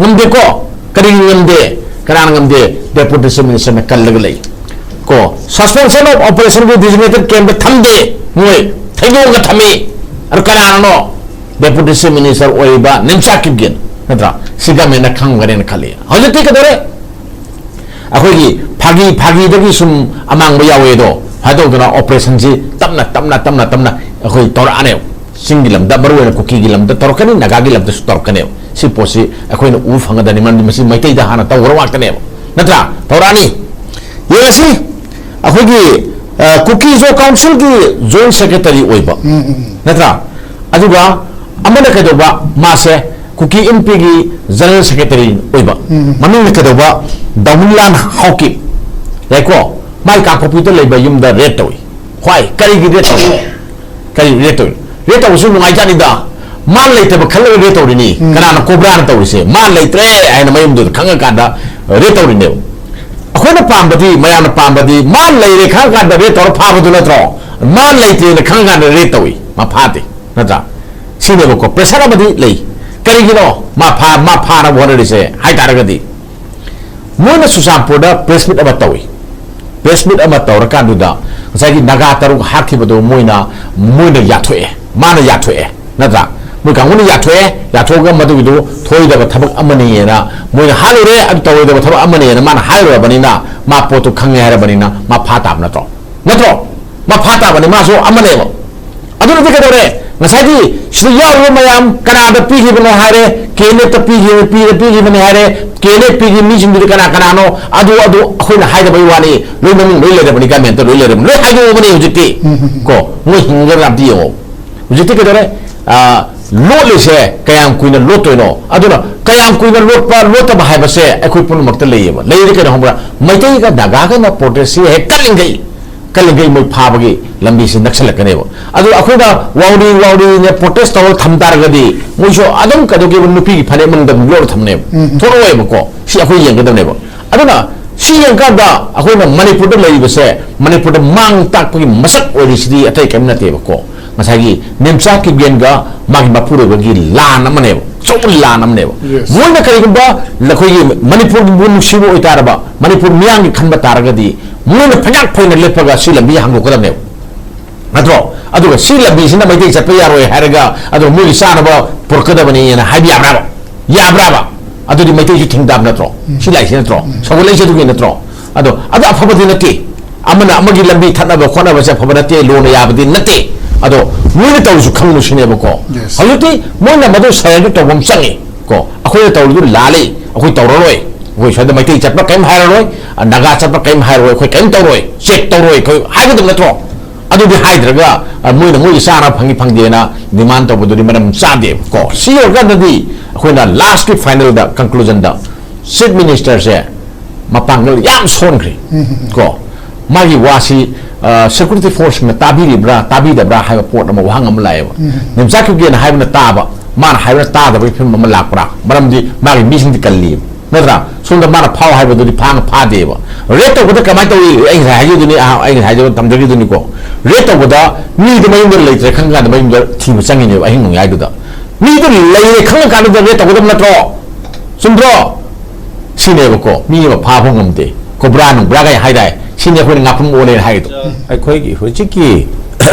ꯉꯝꯗꯦꯀꯣ꯫ ꯀꯔꯤꯒꯤ ꯉꯝꯗꯦ? ꯀꯅꯥꯅ ꯉꯝꯗꯦ? ꯗꯦꯄꯨꯇꯤ ꯆꯤꯐ ꯃꯤꯅꯤꯁꯇꯔꯅ ꯀꯜꯂꯒ ꯂꯩ꯫ ꯀꯣ, suspension of operation ꯒꯤ designated camp ꯇ ꯊꯝꯗꯦ, ꯃꯣꯏ ꯊꯩꯗꯣꯛꯑꯒ ꯊꯝꯃꯤ꯫ ꯑꯗꯨ ꯀꯅꯥꯅꯅꯣ? ꯗꯦꯄꯨꯇꯤ ꯆꯤꯐ ꯃꯤꯅꯤꯁꯇꯔ ꯑꯣꯏꯔꯤꯕ ꯅꯤꯝꯆꯥ ꯀꯤꯞꯒꯦꯟ, ꯅꯠꯇ꯭ꯔꯥ? ꯁꯤ ꯒꯃꯦꯟꯅ ꯈꯪꯒꯅꯦꯅ ꯈꯜꯂꯤ꯫ ꯍꯧꯖꯤꯛꯇꯤ ꯀꯩꯗꯧꯔꯦ? ꯑꯩꯈꯣꯏꯒꯤ ꯐꯥꯒꯤ ꯐꯥꯒꯤꯗꯒꯤ ꯁꯨꯝ ꯑꯃꯥꯡꯕ ꯌꯥꯎꯋꯦ ꯑꯗꯣ, ꯐꯥꯏ ꯇꯧꯗꯅ operation ꯁꯤ ꯇꯞꯅ ꯇꯞꯅ ꯇꯞꯅ ꯇꯞꯅ ꯑꯩꯈꯣꯏ ꯇꯧꯔꯛꯑꯅꯦꯕ꯫ ꯆꯤꯡꯒꯤ ꯂꯝꯗ, ꯃꯔꯨ ꯑꯣꯏꯅ ꯀꯨꯀꯤꯒꯤ ꯂꯝꯗ ꯇꯧꯔꯛꯀꯅꯤ, ꯅꯥꯒꯥꯒꯤ ꯂꯝꯗꯁꯨ ꯇꯧꯔꯛꯀꯅꯦꯕ꯫ ꯁꯤ ꯄꯣꯠꯁꯤ ꯑꯩꯈꯣꯏꯅ ꯎꯕ ꯐꯪꯒꯗꯅꯤ, ꯃꯔꯝꯗꯤ ꯃꯁꯤ ꯃꯩꯇꯩꯗ ꯍꯥꯟꯅ ꯇꯧꯈ꯭ꯔꯕ ꯉꯥꯛꯇꯅꯦꯕ, ꯅꯠꯇ꯭ꯔꯥ? ꯇꯧꯔꯛꯑꯅꯤ꯫ ꯌꯦꯡꯉꯁꯤ, ꯑꯩꯈꯣꯏꯒꯤ, ꯑ, ꯀꯨꯀꯤ ꯖꯣ ꯀꯥꯎꯟꯁꯤꯜꯒꯤ joint secretary ꯑꯣꯏꯕ, ꯅꯠꯇ꯭ꯔꯥ? ꯑꯗꯨꯒ ꯑꯃꯅ ꯀꯩꯗꯧꯕ? ꯃꯥꯁꯦ ꯀꯨꯀꯤ ꯏꯟꯄꯤꯒꯤ general secretary ꯑꯣꯏꯕ꯫ ꯃꯃꯤꯡꯅ ꯀꯩꯗꯧꯕ? ꯗꯥꯃꯨꯟꯂꯥꯟ ꯍꯥꯎꯀꯤꯞ꯫ ꯌꯥꯏꯀꯣ? ꯃꯥꯏ ꯀꯥꯡꯄꯣꯛꯄꯤꯗ ꯂꯩꯕ ꯌꯨꯝꯗ raid ꯇꯧꯏ꯫ ꯍꯣꯏ, ꯀꯔꯤꯒꯤ raid ꯇꯧꯏ? ꯀꯔꯤ raid ꯇꯧꯏ? Raid ꯇꯧꯕꯁꯨ ꯅꯨꯡꯉꯥꯏꯖꯥꯠꯅꯤꯗ꯫ ꯃꯥ ꯂꯩꯇꯕ ꯈꯜꯂꯒ raid ꯇꯧꯔꯤꯅꯤ꯫ ꯀꯅꯥꯅ? ꯀꯣꯕ꯭ꯔꯥꯅ ꯇꯧꯔꯤꯁꯦ꯫ ꯃꯥ ꯂꯩꯇ꯭ꯔꯦ ꯍꯥꯏꯅ ꯃꯌꯨꯝꯗꯨꯗ ꯈꯪꯉꯀꯥꯟꯗ raid ꯇꯧꯔꯤꯅꯦꯕ꯫ ꯑꯩꯈꯣꯏꯅ ꯄꯥꯝꯕꯗꯤ, ꯃꯌꯥꯝꯅ ꯄꯥꯝꯕꯗꯤ, ꯃꯥ ꯂꯩꯔꯦ ꯈꯪꯉꯀꯥꯟꯗ raid ꯇꯧꯔ ꯐꯥꯕꯗꯨ ꯅꯠꯇ꯭ꯔꯣ? ꯃꯥ ꯂꯩꯇ꯭ꯔꯦꯅ ꯈꯪꯉꯀꯥꯟꯗ raid ꯇꯧꯏ, ꯃꯥ ꯐꯥꯗꯦ, ꯅꯠꯇ꯭ꯔꯥ? ꯁꯤꯅꯦꯕꯀꯣ, pressure ꯑꯃꯗꯤ ꯂꯩ꯫ ꯀꯔꯤꯒꯤꯅꯣ ꯃꯥ ꯐꯥ-, ꯃꯥ ꯐꯥꯅꯕ ꯍꯣꯠꯅꯔꯤꯁꯦ ꯍꯥꯏ ꯇꯥꯔꯒꯗꯤ, ꯃꯣꯏꯅ ꯆꯨꯔꯆꯥꯟꯄꯨꯔꯗ press meet ꯑꯃ ꯇꯧꯏ꯫ Press meet ꯑꯃ ꯇꯧꯔꯀꯥꯟꯗꯨꯗ ꯉꯁꯥꯏꯒꯤ ꯅꯥꯒꯥ ꯇꯔꯨꯛ ꯍꯥꯠꯈꯤꯕꯗꯣ ꯃꯣꯏꯅ, ꯃꯣꯏꯅ ꯌꯥꯊꯣꯛꯑꯦ, ꯃꯥꯅ ꯌꯥꯊꯣꯛꯑꯦ, ꯅꯠꯇ꯭ꯔꯥ? ꯃꯣꯏ ꯀꯥꯡꯕꯨꯅ ꯌꯥꯊꯣꯛꯑꯦ꯫ ꯌꯥꯊꯣꯛꯑꯒ ꯃꯗꯨꯒꯤꯗꯨ ꯊꯣꯏꯗꯕ ꯊꯕꯛ ꯑꯃꯅꯤꯅ ꯃꯣꯏꯅ ꯍꯥꯏꯔꯨꯔꯦ, ꯑꯗꯨ ꯇꯧꯔꯣꯏꯗꯕ ꯊꯕꯛ ꯑꯃꯅꯤꯅ ꯃꯥꯅ ꯍꯥꯏꯔꯨꯔꯕꯅꯤꯅ, ꯃꯥ ꯄꯣꯠꯇꯨ ꯈꯪꯉꯦ ꯍꯥꯏꯔꯕꯅꯤꯅ ꯃꯥ ꯐꯥ ꯇꯥꯕ ꯅꯠꯇ꯭ꯔꯣ? ꯅꯠꯇ꯭ꯔꯣ? ꯃꯥ ꯐꯥ ꯇꯥꯕꯅꯤ, ꯃꯥꯁꯨ ꯑꯃꯅꯦꯕ꯫ ꯑꯗꯨꯅꯗꯤ ꯀꯩꯗꯧꯔꯦ? ꯉꯁꯥꯏꯒꯤ ꯁꯤꯗ ꯌꯥꯎꯔꯤꯕ ꯃꯌꯥꯝ ꯀꯅꯥꯗ ꯄꯤꯈꯤꯕꯅꯣ ꯍꯥꯏꯔꯦ, ꯀꯦ ꯑꯦꯟ ꯑꯦꯐꯇ ꯄꯤꯈꯤꯕ, ꯄꯤꯔ ꯄꯤꯈꯤꯕꯅꯤ ꯍꯥꯏꯔꯦ, ꯀꯦ ꯑꯦꯟ ꯑꯦꯐ ꯄꯤꯒꯤ ꯃꯤꯁꯤꯡꯗꯨꯗꯤ ꯀꯅꯥ ꯀꯅꯥꯅꯣ? ꯑꯗꯨ, ꯑꯗꯨ ꯑꯩꯈꯣꯏꯅ ꯍꯥꯏꯗꯕꯩ ꯋꯥꯅꯤ, ꯂꯣꯏ ꯃꯃꯤꯡ ꯂꯣꯏ ꯂꯩꯔꯕꯅꯤ, ꯒꯃꯦꯟꯇ ꯂꯣꯏ ꯂꯩꯔꯕꯅꯤ, ꯂꯣꯏ ꯍꯥꯏꯗꯣꯛꯑꯕꯅꯤ ꯍꯧꯖꯤꯛꯇꯤ꯫ ꯀꯣ, ꯃꯣꯏ ꯍꯤꯡꯒꯗ꯭ꯔꯥ ꯑꯝꯇ ꯌꯦꯡꯉꯣ꯫ ꯍꯧꯖꯤꯛꯇꯤ ꯀꯩꯗꯧꯔꯦ? ꯑꯥ, ꯂꯣꯠꯂꯤꯁꯦ ꯀꯌꯥꯝ ꯀꯨꯏꯅ ꯂꯣꯠꯇꯣꯏꯅꯣ? ꯑꯗꯨꯅ ꯀꯌꯥꯝ ꯀꯨꯏꯅ ꯂꯣꯠꯄ, ꯂꯣꯠꯇꯕ ꯍꯥꯏꯕꯁꯦ ꯑꯩꯈꯣꯏ ꯄꯨꯝꯅꯃꯛꯇ ꯂꯩꯌꯦꯕ꯫ ꯂꯩꯔꯤꯗꯤ ꯀꯩꯅꯣ ꯈꯪꯕ꯭ꯔꯥ? ꯃꯩꯇꯩꯒ ꯅꯥꯒꯥꯒꯅ ꯄ꯭ꯔꯣꯇꯦꯁꯁꯤ ꯍꯦꯛ ꯀꯜꯂꯤꯉꯩ, ꯀꯜꯂꯤꯉꯩ ꯃꯣꯏ ꯐꯥꯕꯒꯤ ꯂꯝꯕꯤꯁꯤ ꯅꯛꯁꯜꯂꯛꯀꯅꯦꯕ꯫ ꯑꯗꯨ ꯑꯩꯈꯣꯏꯅ ꯋꯥꯎꯔꯤ ꯋꯥꯎꯔꯤꯅ ꯄ꯭ꯔꯣꯇꯦꯁ ꯇꯧꯔ ꯊꯝ ꯇꯥꯔꯒꯗꯤ ꯃꯣꯏꯁꯨ ꯑꯗꯨꯝ ꯀꯩꯗꯧꯒꯦꯕ, ꯅꯨꯄꯤꯒꯤ ꯐꯅꯦꯛ ꯃꯅꯨꯡꯗ ꯑꯗꯨꯝ ꯂꯣꯠꯂ ꯊꯝꯅꯦꯕ꯫ ꯊꯣꯛꯂꯛꯑꯣꯏꯕꯀꯣ꯫ ꯁꯤ ꯑꯩꯈꯣꯏ ꯌꯦꯡꯒꯗꯕꯅꯦꯕ꯫ ꯑꯗꯨꯅ ꯁꯤ ꯌꯦꯡꯀꯥꯟꯗ ꯑꯩꯈꯣꯏꯅ ꯃꯅꯤꯄꯨꯔꯗ ꯂꯩꯔꯤꯕꯁꯦ, ꯃꯅꯤꯄꯨꯔꯗ ꯃꯥꯡ ꯇꯥꯛꯄꯒꯤ ꯃꯁꯛ ꯑꯣꯏꯔꯤꯁꯤꯗꯤ ꯑꯇꯩ ꯀꯔꯤꯝ ꯅꯠꯇꯦꯕꯀꯣ꯫ ꯉꯁꯥꯏꯒꯤ ꯅꯦꯝꯆꯥ ꯀꯤꯞꯒꯦꯟꯒ ꯃꯥꯒꯤ ꯃꯄꯨꯔꯣꯏꯕꯒꯤ ꯂꯥꯟ ꯑꯃꯅꯦꯕ, ꯑꯆꯧꯕ ꯂꯥꯟ ꯑꯃꯅꯦꯕ꯫ Yes. ꯃꯣꯏꯅ ꯀꯔꯤꯒꯨꯝꯕ ꯑꯩꯈꯣꯏꯒꯤ ꯃꯅꯤꯄꯨꯔꯕꯨ ꯅꯨꯡꯁꯤꯕ ꯑꯣꯏꯇꯥꯔꯕ, ꯃꯅꯤꯄꯨꯔ ꯃꯤꯌꯥꯝꯒꯤ ꯈꯟꯕ ꯇꯥꯔꯒꯗꯤ, ꯃꯣꯏꯅ ꯐꯩꯅꯥꯛ ꯐꯩꯅ ꯂꯦꯞꯄꯒ ꯁꯤ ꯂꯝꯕꯤ ꯍꯥꯡꯗꯣꯛꯀꯗꯕꯅꯦꯕ, ꯅꯠꯇ꯭ꯔꯣ? ꯑꯗꯨꯒ ꯁꯤ ꯂꯝꯕꯤꯁꯤꯅ ꯃꯩꯇꯩ ꯆꯠꯄ ꯌꯥꯔꯣꯏ ꯍꯥꯏꯔꯒ, ꯑꯗꯨꯒ ꯃꯣꯏꯒꯤ ꯆꯥꯅꯕ ꯄꯨꯔꯛꯀꯗꯕꯅꯤꯅ ꯍꯥꯏꯕ ꯌꯥꯕ꯭ꯔꯥꯕ? ꯌꯥꯕ꯭ꯔꯥꯕ? ꯑꯗꯨꯗꯤ ꯃꯩꯇꯩꯁꯨ ꯊꯤꯡ ꯇꯥꯕ ꯅꯠꯇ꯭ꯔꯣ? ꯁꯤ ꯂꯥꯛꯏꯁꯤ ꯅꯠꯇ꯭ꯔꯣ? ꯁꯧꯒꯠꯂꯛꯏꯁꯦ ꯑꯗꯨꯒꯤ ꯅꯠꯇ꯭ꯔꯣ? ꯑꯗꯣ ꯑꯗꯨ ꯑꯐꯕꯗꯤ ꯅꯠꯇꯦ꯫ ꯑꯃꯅ ꯑꯃꯒꯤ ꯂꯝꯕꯤ ꯊꯠꯅꯕ ꯈꯣꯠꯅꯕꯁꯦ ꯑꯐꯕ ꯅꯠꯇꯦ, ꯂꯣꯅ ꯌꯥꯕꯗꯤ ꯅꯠꯇꯦ꯫ ꯑꯗꯣ ꯃꯣꯏꯅ ꯇꯧꯔꯤꯁꯨ ꯈꯪꯉꯨ ꯁꯤꯅꯦꯕꯀꯣ꯫ Yes. ꯍꯧꯖꯤꯛꯇꯤ ꯃꯣꯏꯅ ꯃꯗꯨ surrender ꯇꯧꯕ ꯑꯃ ꯆꯪꯉꯤ ꯀꯣ꯫ ꯑꯩꯈꯣꯏꯅ ꯇꯧꯔꯤꯗꯨ ꯂꯥꯜꯂꯤ, ꯑꯩꯈꯣꯏ ꯇꯧꯔꯔꯣꯏ, ꯑꯩꯈꯣꯏ ꯁ꯭ꯋꯥꯏꯗ ꯃꯩꯇꯩ ꯆꯠꯄ ꯀꯔꯤꯝ ꯍꯥꯏꯔꯔꯣꯏ, ꯅꯥꯒꯥ ꯆꯠꯄ ꯀꯔꯤꯝ ꯍꯥꯏꯔꯔꯣꯏ, ꯑꯩꯈꯣꯏ ꯀꯔꯤꯝ ꯇꯧꯔꯣꯏ, ꯆꯦꯛ ꯇꯧꯔꯣꯏ, ꯑꯩꯈꯣꯏ ꯍꯥꯏꯒꯗꯕ ꯅꯠꯇ꯭ꯔꯣ? ꯑꯗꯨꯗꯤ ꯍꯥꯏꯗ꯭ꯔꯒ, ꯑ, ꯃꯣꯏꯅ ꯃꯣꯏꯒꯤ ꯆꯥꯅ ꯐꯪꯉꯤ ꯐꯪꯗꯦꯅ demand ꯇꯧꯕꯗꯨꯗꯤ ꯃꯔꯝ ꯆꯥꯗꯦꯕꯀꯣ꯫ ꯁꯤ ꯌꯧꯔꯀꯥꯟꯗꯗꯤ ꯑꯩꯈꯣꯏꯅ last ꯀꯤ final ꯗ, conclusion ꯗ, Chief Minister ꯁꯦ ꯃꯄꯥꯡꯒꯜ ꯌꯥꯝ ꯁꯣꯟꯈ꯭ꯔꯦ ꯀꯣ꯫ ꯃꯥꯒꯤ ꯋꯥꯁꯤ, ꯑ, security force ꯅ ꯇꯥꯕꯤꯔꯤꯕ꯭ꯔꯥ, ꯇꯥꯕꯤꯗꯕ꯭ꯔꯥ ꯍꯥꯏꯕ ꯄꯣꯠ ꯑꯃ, ꯋꯥꯍꯪ ꯑꯃ ꯂꯥꯛꯑꯦꯕ꯫ ꯅꯦꯝꯆꯥ ꯀꯤꯞꯒꯦꯟ ꯍꯥꯏꯕꯅ ꯇꯥꯕ, ꯃꯥꯅ ꯍꯥꯏꯕꯅ ꯇꯥꯗꯕꯒꯤ ꯐꯤꯕꯝ ꯑꯃ ꯂꯥꯛꯄ꯭ꯔꯥ? ꯃꯔꯝꯗꯤ ꯃꯥꯒꯤ ꯃꯤꯁꯤꯡꯗꯤ ꯀꯜꯂꯤꯕ, ꯅꯠꯇ꯭ꯔꯥ? ꯁꯣꯝꯗ ꯃꯥꯅ ꯐꯥꯎ ꯍꯥꯏꯕꯗꯨꯗꯤ ꯐꯥꯅ ꯐꯥꯗꯦꯕ꯫ Raid ꯇꯧꯕꯗ ꯀꯃꯥꯏꯅ ꯇꯧꯏ? ꯑꯩ ꯉꯁꯥꯏ ꯍꯥꯏꯖꯗꯨꯅꯤ, ꯑ, ꯑꯩ ꯉꯁꯥꯏ ꯍꯥꯏꯖꯕ ꯊꯝꯖꯈꯤꯗꯨꯅꯤꯀꯣ꯫ Raid ꯇꯧꯕꯗ ꯃꯤꯗꯨ ꯃꯌꯨꯝꯗ ꯂꯩꯇ꯭ꯔꯦ ꯈꯪ ꯀꯥꯟꯗ ꯃꯌꯨꯝꯗ ꯊꯤꯕ ꯆꯪꯉꯤꯅꯦꯕ, ꯑꯍꯤꯡ ꯅꯣꯡꯌꯥꯏꯗꯨꯗ꯫ ꯃꯤꯗꯨ ꯂꯩꯔꯦ ꯈꯪꯉ ꯀꯥꯟꯗ raid ꯇꯧꯒꯗꯕ ꯅꯠꯇ꯭ꯔꯣ? ꯆꯨꯝꯗ꯭ꯔꯣ? ꯁꯤꯅꯦꯕꯀꯣ, ꯃꯤ ꯑꯃ ꯐꯥꯕ ꯉꯝꯗꯦ, ꯀꯣꯕ꯭ꯔꯥ ꯅꯨꯡꯕ꯭ꯔꯥ ꯀꯥꯏ ꯍꯥꯏꯗꯥꯏ? ꯁꯤꯅꯤ ꯑꯩꯈꯣꯏꯅ ꯉꯥꯄ꯭ꯔꯨꯝ ꯑꯣꯜꯂꯦꯅ ꯍꯥꯏꯗꯣ꯫ ꯑꯩꯈꯣꯏꯒꯤ ꯍꯧꯖꯤꯛꯀꯤ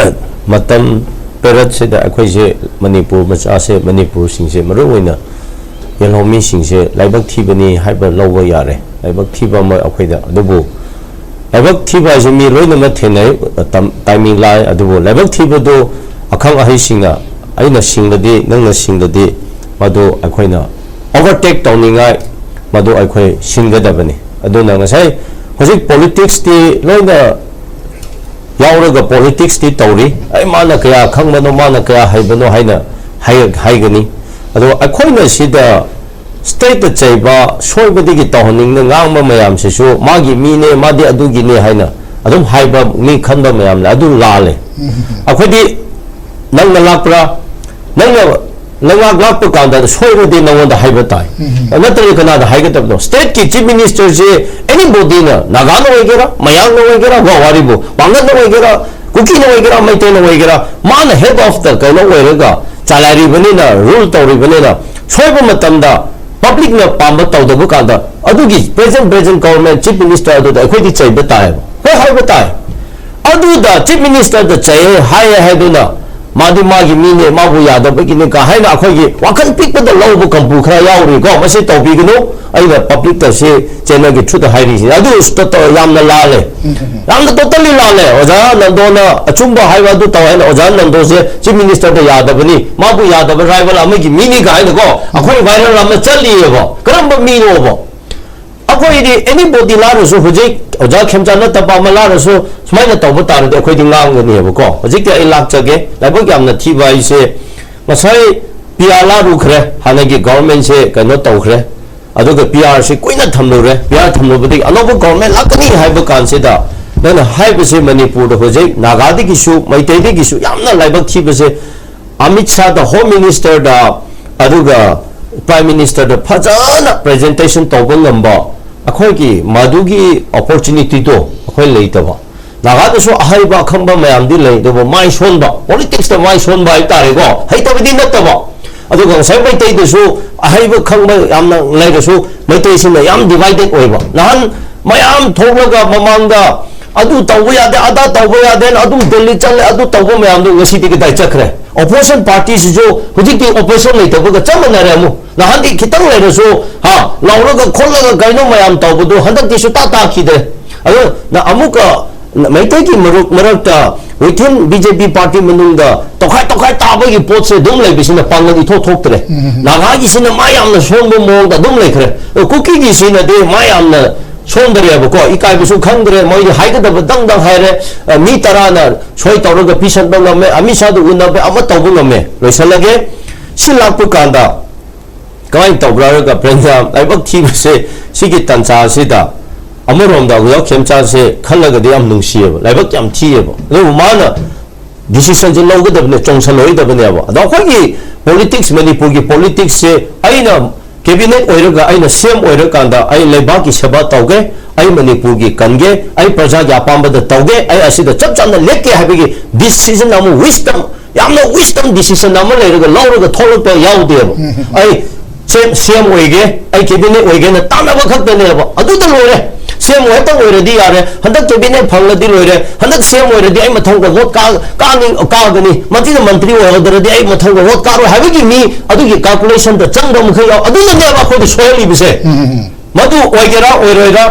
ꯃꯇꯝ ꯄꯦꯔꯠꯁꯤꯗ ꯑꯩꯈꯣꯏꯁꯦ, ꯃꯅꯤꯄꯨꯔ ꯃꯆꯥꯁꯦ, ꯃꯅꯤꯄꯨꯔꯁꯤꯡꯁꯦ, ꯃꯔꯨ ꯑꯣꯏꯅ ꯌꯦꯜꯍꯧꯃꯤꯁꯤꯡꯁꯦ ꯂꯥꯏꯕꯛ ꯊꯤꯕꯅꯤ ꯍꯥꯏꯕ ꯂꯧꯕ ꯌꯥꯔꯦ꯫ ꯂꯥꯏꯕꯛ ꯊꯤꯕ ꯑꯃ ꯑꯩꯈꯣꯏꯗ, ꯑꯗꯨꯕꯨ ꯂꯥꯏꯕꯛ ꯊꯤꯕ ꯍꯥꯏꯁꯦ ꯃꯤ ꯂꯣꯏꯅꯃꯛ ꯊꯦꯡꯅꯩ, ꯃꯇꯝ, ꯇꯥꯏꯃꯤꯡ ꯂꯥꯛꯑꯦ꯫ ꯑꯗꯨꯕꯨ ꯂꯥꯏꯕꯛ ꯊꯤꯕꯗꯨ ꯑꯈꯪ ꯑꯍꯩꯁꯤꯡꯅ, ꯑꯩꯅ ꯁꯤꯡꯂꯗꯤ, ꯅꯪꯅ ꯁꯤꯡꯂꯗꯤ, ꯃꯗꯨ ꯑꯩꯈꯣꯏꯅ ꯑꯣꯚꯔꯇꯦꯛ ꯇꯧꯅꯤꯡꯉꯥꯏ ꯃꯗꯨ ꯑꯩꯈꯣꯏ ꯁꯤꯟꯒꯗꯕꯅꯤ꯫ ꯑꯗꯨꯅ ꯉꯁꯥꯏ ꯍꯧꯖꯤꯛ ꯄꯣꯂꯤꯇꯤꯛꯁꯇꯤ ꯂꯣꯏꯅ ꯌꯥꯎꯔꯒ ꯄꯣꯂꯤꯇꯤꯛꯁꯇꯤ ꯇꯧꯔꯤ꯫ ꯑꯩ ꯃꯥꯅ ꯀꯌꯥ ꯈꯪꯕꯅꯣ, ꯃꯥꯅ ꯀꯌꯥ ꯍꯩꯕꯅꯣ ꯍꯥꯏꯅ ꯍꯥꯏ-, ꯍꯥꯏꯒꯅꯤ꯫ ꯑꯗꯣ ꯑꯩꯈꯣꯏꯅ ꯁꯤꯗ ꯁ꯭ꯇꯦꯠꯇ ꯆꯩꯕ, ꯁꯣꯏꯕꯗꯒꯤ ꯇꯧꯍꯟꯅꯤꯡꯅ ꯉꯥꯡꯕ ꯃꯌꯥꯝꯁꯤꯁꯨ ꯃꯥꯒꯤ ꯃꯤꯅꯦ, ꯃꯥꯗꯤ ꯑꯗꯨꯒꯤꯅꯦ ꯍꯥꯏꯅ ꯑꯗꯨꯝ ꯍꯥꯏꯕ, ꯃꯤ ꯈꯟꯕ ꯃꯌꯥꯝꯅ ꯑꯗꯨ ꯂꯥꯜꯂꯦ꯫ ꯑꯩꯈꯣꯏꯗꯤ ꯅꯪꯅ ꯂꯥꯛꯄ꯭ꯔꯥ, ꯅꯪꯅ ꯂꯩꯉꯥꯛ ꯂꯥꯛꯄ ꯀꯥꯟꯗ ꯁꯣꯏꯔꯗꯤ ꯅꯉꯣꯟꯗ ꯍꯥꯏꯕ ꯇꯥꯏ꯫ ꯅꯠꯇ꯭ꯔꯗꯤ ꯀꯅꯥꯗ ꯍꯥꯏꯒꯗꯕꯅꯣ? ꯁ꯭ꯇꯦꯠꯀꯤ ꯆꯤꯐ ꯃꯤꯅꯤꯁꯇꯔꯁꯦ ꯑꯦꯅꯤꯕꯣꯗꯤꯅ, ꯅꯥꯒꯥꯅ ꯑꯣꯏꯒꯦꯔꯥ, ꯃꯌꯥꯡꯅ ꯑꯣꯏꯒꯦꯔꯥ, ꯒꯣꯋꯥꯔꯤꯕꯨ ꯄꯥꯡꯒꯜꯅ ꯑꯣꯏꯒꯦꯔꯥ, ꯀꯨꯀꯤꯅ ꯑꯣꯏꯒꯦꯔꯥ, ꯃꯩꯇꯩꯅ ꯑꯣꯏꯒꯦꯔꯥ, ꯃꯥꯅ ꯍꯦꯗ ꯑꯣꯐ ꯗ ꯀꯩꯅꯣ ꯑꯣꯏꯔꯒ ꯆꯂꯥꯏꯔꯤꯕꯅꯤꯅ, ꯔꯨꯜ ꯇꯧꯔꯤꯕꯅꯤꯅ, ꯁꯣꯏꯕ ꯃꯇꯝꯗ ꯄꯕ꯭ꯂꯤꯛꯅ ꯄꯥꯝꯕ ꯇꯧꯗꯕ ꯀꯥꯟꯗ ꯑꯗꯨꯒꯤ present, present government chief minister ꯑꯗꯨꯗ ꯑꯩꯈꯣꯏꯗꯤ ꯆꯩꯕ ꯇꯥꯏꯕ꯫ ꯍꯣꯏ, ꯍꯥꯏꯕ ꯇꯥꯏ꯫ ꯑꯗꯨꯗ ꯆꯤꯐ ꯃꯤꯅꯤꯁꯇꯔꯗ ꯆꯩꯌꯦ ꯍꯥꯏꯌꯦ ꯍꯥꯏꯗꯨꯅ ꯃꯥꯗꯤ ꯃꯥꯒꯤ ꯃꯤꯅꯦ, ꯃꯥꯕꯨ ꯌꯥꯗꯕꯒꯤꯅꯦ ꯀ ꯍꯥꯏꯅ ꯑꯩꯈꯣꯏꯒꯤ ꯋꯥꯈꯜ ꯄꯤꯛꯄꯗ ꯂꯧꯕ ꯀꯥꯡꯕꯨ ꯈꯔ ꯌꯥꯎꯔꯤꯀꯣ꯫ ꯃꯁꯤ ꯇꯧꯕꯤꯒꯅꯨ꯫ ꯑꯩꯅ ꯄꯕ꯭ꯂꯤꯛꯇ ꯁꯤ ꯆꯦꯅꯦꯜꯒꯤ ꯊ꯭ꯔꯨꯗ ꯍꯥꯏꯔꯤꯁꯤꯅꯤ꯫ ꯑꯗꯨ ꯇꯣ-, ꯇꯣ-, ꯌꯥꯝꯅ ꯂꯥꯜꯂꯦ꯫ ꯌꯥꯝꯅ ꯇꯣꯇꯜꯂꯤ ꯂꯥꯜꯂꯦ꯫ ꯑꯣꯖꯥ ꯅꯟꯗꯣꯅ ꯑꯆꯨꯝꯕ ꯍꯥꯏꯕ ꯑꯗꯨ ꯇꯧ ꯍꯥꯏꯅ ꯑꯣꯖꯥ ꯅꯟꯗꯣꯁꯦ ꯆꯤꯐ ꯃꯤꯅꯤꯁꯇꯔꯗ ꯌꯥꯗꯕꯅꯤ, ꯃꯥꯕꯨ ꯌꯥꯗꯕ ꯔꯥꯏꯕꯦꯜ ꯑꯃꯒꯤ ꯃꯤꯅꯤ ꯀꯥꯏꯅꯀꯣ ꯑꯩꯈꯣꯏ ꯚꯥꯏꯔꯦꯜ ꯑꯃ ꯆꯠꯂꯤꯑꯕ꯫ ꯀꯔꯝꯕ ꯃꯤꯅꯣꯕ? ꯑꯩꯈꯣꯏꯗꯤ ꯑꯦꯅꯤꯕꯣꯗꯤ ꯂꯥꯛꯂꯁꯨ, ꯍꯧꯖꯤꯛ ꯑꯣꯖꯥ ꯈꯦꯝꯆꯥ ꯅꯠꯇꯕ ꯑꯃ ꯂꯥꯛꯂꯁꯨ ꯁꯨꯃꯥꯏꯅ ꯇꯧꯕ ꯇꯥꯔꯗꯤ ꯑꯩꯈꯣꯏꯗꯤ ꯉꯥꯡꯒꯅꯦꯕꯀꯣ꯫ ꯍꯧꯖꯤꯛꯇꯤ ꯑꯩ ꯂꯥꯛꯆꯒꯦ꯫ ꯂꯥꯏꯕꯛ ꯌꯥꯝꯅ ꯊꯤꯕ ꯍꯥꯏꯁꯦ, ꯉꯁꯥꯏ ꯄꯤ ꯑꯥꯔ ꯂꯥꯛꯂꯨꯈ꯭ꯔꯦ, ꯍꯥꯟꯅꯒꯤ ꯒꯣꯚꯔꯟꯃꯦꯟꯠꯁꯦ ꯀꯩꯅꯣ ꯇꯧꯈ꯭ꯔꯦ꯫ ꯑꯗꯨꯒ ꯄꯤ ꯑꯥꯔꯁꯤ ꯀꯨꯏꯅ ꯊꯝꯂꯨꯔꯦ꯫ ꯄꯤ ꯑꯥꯔ ꯊꯝꯂꯨꯕꯗꯒꯤ ꯑꯅꯧꯕ ꯒꯣꯚꯔꯟꯃꯦꯟꯠ ꯂꯥꯛꯀꯅꯤ ꯍꯥꯏꯕ ꯀꯥꯟꯁꯤꯗ, ꯅꯪꯅ ꯍꯥꯏꯕꯁꯦ ꯃꯅꯤꯄꯨꯔꯗ ꯍꯧꯖꯤꯛ ꯅꯥꯒꯥꯗꯒꯤꯁꯨ, ꯃꯩꯇꯩꯗꯒꯤꯁꯨ ꯌꯥꯝꯅ ꯂꯥꯏꯕꯛ ꯊꯤꯕꯁꯦ, ꯑꯃꯤꯠ ꯁꯥꯍꯗ, ꯍꯣꯝ ꯃꯤꯅꯤꯁꯇꯔꯗ, ꯑꯗꯨꯒ ꯄ꯭ꯔꯥꯏꯝ ꯃꯤꯅꯤꯁꯇꯔꯗ ꯐꯖꯅ ꯄ꯭ꯔꯖꯦꯟꯇꯦꯁꯟ ꯇꯧꯕ ꯉꯝꯕ, ꯑꯩꯈꯣꯏꯒꯤ ꯃꯗꯨꯒꯤ ꯑꯣꯄꯣꯔꯆꯨꯅꯤꯇꯤꯗꯣ ꯑꯩꯈꯣꯏ ꯂꯩꯇꯕ꯫ ꯅꯥꯒꯥꯗꯁꯨ ꯑꯍꯩꯕ ꯑꯈꯪꯕ ꯃꯌꯥꯝꯗꯤ ꯂꯩ, ꯑꯗꯨꯕꯨ ꯃꯥꯏ ꯁꯣꯟꯕ, ꯄꯣꯂꯤꯇꯤꯛꯁꯇ ꯃꯥꯏ ꯁꯣꯟꯕ ꯍꯥꯏꯇꯥꯔꯦꯀꯣ, ꯍꯩꯇꯕꯗꯤ ꯅꯠꯇꯕ꯫ ꯑꯗꯨꯒ ꯉꯁꯥꯏ ꯃꯩꯇꯩꯗꯁꯨ ꯑꯍꯩꯕ ꯈꯪꯕ ꯌꯥꯝꯅ ꯂꯩꯔꯁꯨ, ꯃꯩꯇꯩꯁꯤꯡꯅ ꯌꯥꯝ ꯗꯤꯚꯥꯏꯗꯦꯠ ꯑꯣꯏꯕ꯫ ꯅꯍꯥꯟ ꯃꯌꯥꯝ ꯊꯣꯛꯂꯒ ꯃꯃꯥꯡꯗ ꯑꯗꯨ ꯇꯧꯕ ꯌꯥꯗꯦ, ꯑꯗꯥ ꯇꯧꯕ ꯌꯥꯗꯦꯅ ꯑꯗꯨꯝ ꯗꯦꯜꯂꯤ ꯆꯠꯂꯦ, ꯑꯗꯨ ꯇꯧꯕ ꯃꯌꯥꯝꯗꯣ ꯉꯁꯤꯗꯤ ꯀꯗꯥꯏ ꯆꯠꯈ꯭ꯔꯦ? ꯑꯣꯄꯣꯖꯤꯁꯟ ꯄꯥꯔꯇꯤꯁꯤꯁꯨ ꯍꯧꯖꯤꯛꯇꯤ ꯑꯣꯄꯣꯖꯤꯁꯟ ꯂꯩꯇꯕꯒ ꯆꯞ ꯃꯥꯟꯅꯔꯦ꯫ ꯑꯃꯨꯛ ꯅꯍꯥꯟꯗꯤ ꯈꯤꯇꯪ ꯂꯩꯔꯁꯨ, ꯍꯥ, ꯂꯥꯎꯔꯒ ꯈꯣꯠꯂꯒ ꯀꯩꯅꯣ ꯃꯌꯥꯝ ꯇꯧꯕꯗꯣ ꯍꯟꯗꯛꯇꯤ ꯁꯨꯇꯥ ꯇꯥꯈꯤꯗ꯭ꯔꯦ꯫ ꯑꯗꯨꯅ ꯑꯃꯨꯛꯀ ꯃꯩꯇꯩꯒꯤ ꯃꯔꯨꯞ ꯃꯔꯛꯇ within B J P party ꯃꯅꯨꯡꯗ ꯇꯧꯈꯥꯏ ꯇꯧꯈꯥꯏ ꯇꯥꯕꯒꯤ ꯄꯣꯠꯁꯦ ꯑꯗꯨꯝ ꯂꯩꯕꯁꯤꯅ ꯄꯥꯡꯒꯜ ꯏꯊꯣꯛ ꯊꯣꯛꯇ꯭ꯔꯦ꯫ ꯎꯝ꯫ ꯅꯥꯒꯥꯒꯤꯁꯤꯅ ꯃꯥ ꯌꯥꯝꯅ ꯁꯣꯟꯕ ꯃꯑꯣꯡꯗ ꯑꯗꯨꯝ ꯂꯩꯈ꯭ꯔꯦ꯫ ꯑꯗꯣ ꯀꯨꯀꯤꯒꯤꯁꯤꯅꯗꯤ ꯃꯥ ꯌꯥꯝꯅ ꯁꯣꯟꯗꯔꯦꯕꯀꯣ, ꯏꯀꯥꯏꯕꯁꯨ ꯈꯪꯗ꯭ꯔꯦ, ꯃꯣꯏꯗꯤ ꯍꯥꯏꯒꯗꯕ ꯗꯪ ꯗꯪ ꯍꯥꯏꯔꯦ꯫ ꯑ, ꯃꯤ ꯇꯔꯥꯅ ꯁꯣꯏ ꯇꯧꯔꯒ ꯄꯤꯁꯟꯕ ꯉꯝꯃꯦ, ꯑꯃꯤꯠ ꯁꯥꯗꯨ ꯎꯅꯕ ꯑꯃ ꯇꯧꯕ ꯉꯝꯃꯦ꯫ ꯂꯣꯏꯁꯜꯂꯒꯦ꯫ ꯁꯤ ꯂꯥꯛꯄ ꯀꯥꯟꯗ ꯀꯃꯥꯏꯅ ꯇꯧꯕ꯭ꯔꯥ ꯍꯥꯏꯔꯒ ꯄ꯭ꯔꯦꯝꯖꯥ ꯂꯥꯏꯕꯛ ꯊꯤꯕꯁꯦ, ꯁꯤꯒꯤ ꯇꯥꯟꯖꯥ ꯑꯁꯤꯗ ꯑꯃꯔꯣꯝꯗ ꯑꯣꯖꯥ ꯈꯦꯝꯆꯥꯟꯁꯦ ꯈꯜꯂꯒꯗꯤ ꯌꯥꯝ ꯅꯨꯡꯁꯤꯌꯦꯕ, ꯂꯥꯏꯕꯛ ꯌꯥꯝ ꯊꯤꯌꯦꯕ꯫ ꯑꯗꯨꯕꯨ ꯃꯥꯅ ꯗꯤꯁꯤꯖꯟꯁꯦ ꯂꯧꯒꯗꯕꯅꯦ, ꯆꯣꯡꯁꯜꯂꯣꯏꯗꯕꯅꯦꯕ꯫ ꯑꯗꯣ ꯑꯩꯈꯣꯏꯒꯤ ꯄꯣꯂꯤꯇꯤꯛꯁ, ꯃꯅꯤꯄꯨꯔꯒꯤ ꯄꯣꯂꯤꯇꯤꯛꯁꯁꯦ ꯑꯩꯅ ꯀꯦꯕꯤꯅꯦꯠ ꯑꯣꯏꯔꯒ, ꯑꯩꯅ ꯁꯤ ꯑꯦꯝ ꯑꯣꯏꯔꯀꯥꯟꯗ ꯑꯩ ꯂꯩꯕꯥꯛꯀꯤ ꯁꯦꯕꯥ ꯇꯧꯒꯦ, ꯑꯩ ꯃꯅꯤꯄꯨꯔꯒꯤ ꯀꯟꯒꯦ, ꯑꯩ ꯄ꯭ꯔꯖꯥꯒꯤ ꯑꯄꯥꯝꯕꯗ ꯇꯧꯒꯦ, ꯑꯩ ꯑꯁꯤꯗ ꯆꯞ ꯆꯥꯅ ꯂꯦꯞꯀꯦ ꯍꯥꯏꯕꯒꯤ ꯗꯤꯁꯤꯖꯟ ꯑꯃ, wisdom, ꯌꯥꯝꯅ wisdom decision ꯑꯃ ꯂꯩꯔꯒ ꯂꯧꯔꯒ ꯊꯣꯛꯂꯛꯄ ꯌꯥꯎꯗꯦꯕ꯫ ꯑꯩ ꯁꯤ ꯑꯦꯝ, ꯁꯤ ꯑꯦꯝ ꯑꯣꯏꯒꯦ, ꯑꯩ ꯀꯦꯕꯤꯅꯦꯠ ꯑꯣꯏꯒꯦꯅ ꯇꯥꯟꯅꯕ ꯈꯛꯇꯅꯦꯕ꯫ ꯑꯗꯨꯗ ꯂꯣꯏꯔꯦ꯫ ꯁꯤ ꯑꯦꯝ ꯍꯦꯛꯇ ꯑꯣꯏꯔꯗꯤ ꯌꯥꯔꯦ, ꯍꯟꯗꯛ ꯀꯦꯕꯤꯅꯦꯠ ꯐꯪꯂꯗꯤ ꯂꯣꯏꯔꯦ, ꯍꯟꯗꯛ ꯁꯤ ꯑꯦꯝ ꯑꯣꯏꯔꯗꯤ ꯑꯩ ꯃꯊꯪꯗ ꯚꯣꯠ ꯀꯥ-, ꯀꯥꯅꯤ-, ꯀꯥꯒꯅꯤ, ꯃꯁꯤꯗ ꯃꯟꯇ꯭ꯔꯤ ꯑꯣꯏꯍꯧꯗ꯭ꯔꯗꯤ ꯑꯩ ꯃꯊꯪꯗ ꯚꯣꯠ ꯀꯥꯔꯣꯏ ꯍꯥꯏꯕꯒꯤ ꯃꯤ ꯑꯗꯨꯒꯤ ꯀꯥꯜꯀꯨꯂꯦꯁꯟꯗ ꯆꯪꯕ ꯃꯈꯩ ꯌꯥꯎ-, ꯑꯗꯨꯅꯅꯦꯕ ꯑꯩꯈꯣꯏꯗ ꯁꯣꯏꯍꯜꯂꯤꯕꯁꯦ꯫ ꯃꯗꯨ ꯑꯣꯏꯒꯦꯔꯥ ꯑꯣꯏꯔꯣꯏꯔꯥ,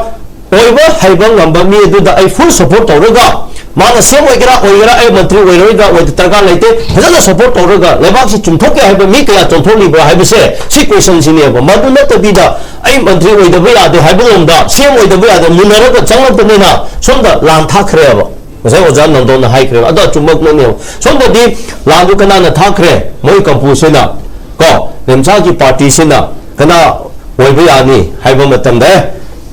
ꯑꯣꯏꯕ ꯍꯩꯕ ꯉꯝꯕ ꯃꯤ ꯑꯗꯨꯗ ꯑꯩ ꯐꯨꯜ ꯁꯄꯣꯔꯠ ꯇꯧꯔꯒ, ꯃꯥꯅ ꯁꯤ ꯑꯦꯝ ꯑꯣꯏꯒꯦꯔꯥ ꯑꯣꯏꯒꯦꯔꯥ, ꯑꯩ ꯃꯟꯇ꯭ꯔꯤ ꯑꯣꯏꯔꯣꯏꯗ꯭ꯔꯥ ꯑꯣꯏꯗ ꯗꯔꯀꯥꯔ ꯂꯩꯇꯦ, ꯐꯖꯅ ꯁꯄꯣꯔꯠ ꯇꯧꯔꯒ ꯂꯩꯕꯥꯛꯁꯤ ꯆꯨꯝꯊꯣꯛꯀꯦ ꯍꯥꯏꯕ ꯃꯤ ꯀꯌꯥ ꯆꯣꯟꯊꯣꯛꯂꯤꯕ꯭ꯔꯥ ꯍꯥꯏꯕꯁꯦ, ꯁꯤ ꯀꯣꯏꯁꯟꯁꯤꯅꯦꯕ꯫ ꯃꯗꯨ ꯅꯠꯇꯕꯤꯗ ꯑꯩ ꯃꯟꯇ꯭ꯔꯤ ꯑꯣꯏꯗꯕ ꯌꯥꯗꯦ ꯍꯥꯏꯕ ꯂꯣꯝꯗ, ꯁꯤ ꯑꯦꯝ ꯑꯣꯏꯗꯕ ꯌꯥꯗꯦ ꯃꯨꯟꯅꯔꯒ ꯆꯪꯂꯛꯄꯅꯤꯅ ꯁꯣꯝꯗ ꯂꯥꯟ ꯊꯥꯛꯈ꯭ꯔꯦꯕ꯫ ꯉꯁꯥꯏ ꯑꯣꯖꯥ ꯅꯟꯗꯣꯟꯅ ꯍꯥꯏꯈ꯭ꯔꯦꯕ, ꯑꯗꯣ ꯑꯆꯨꯝꯕꯃꯛꯅꯦꯕ꯫ ꯁꯣꯝꯗꯗꯤ ꯂꯥꯟꯗꯨ ꯀꯅꯥꯅ ꯊꯥꯛꯈ꯭ꯔꯦ? ꯃꯣꯏ ꯀꯝꯄꯨꯁꯤꯅ, ꯀꯣ, ꯔꯦꯝꯁꯥꯒꯤ ꯄꯥꯔꯇꯤꯁꯤꯅ ꯀꯅꯥ ꯑꯣꯏꯕ ꯌꯥꯅꯤ ꯍꯥꯏꯕ ꯃꯇꯝꯗ, ꯑꯦ,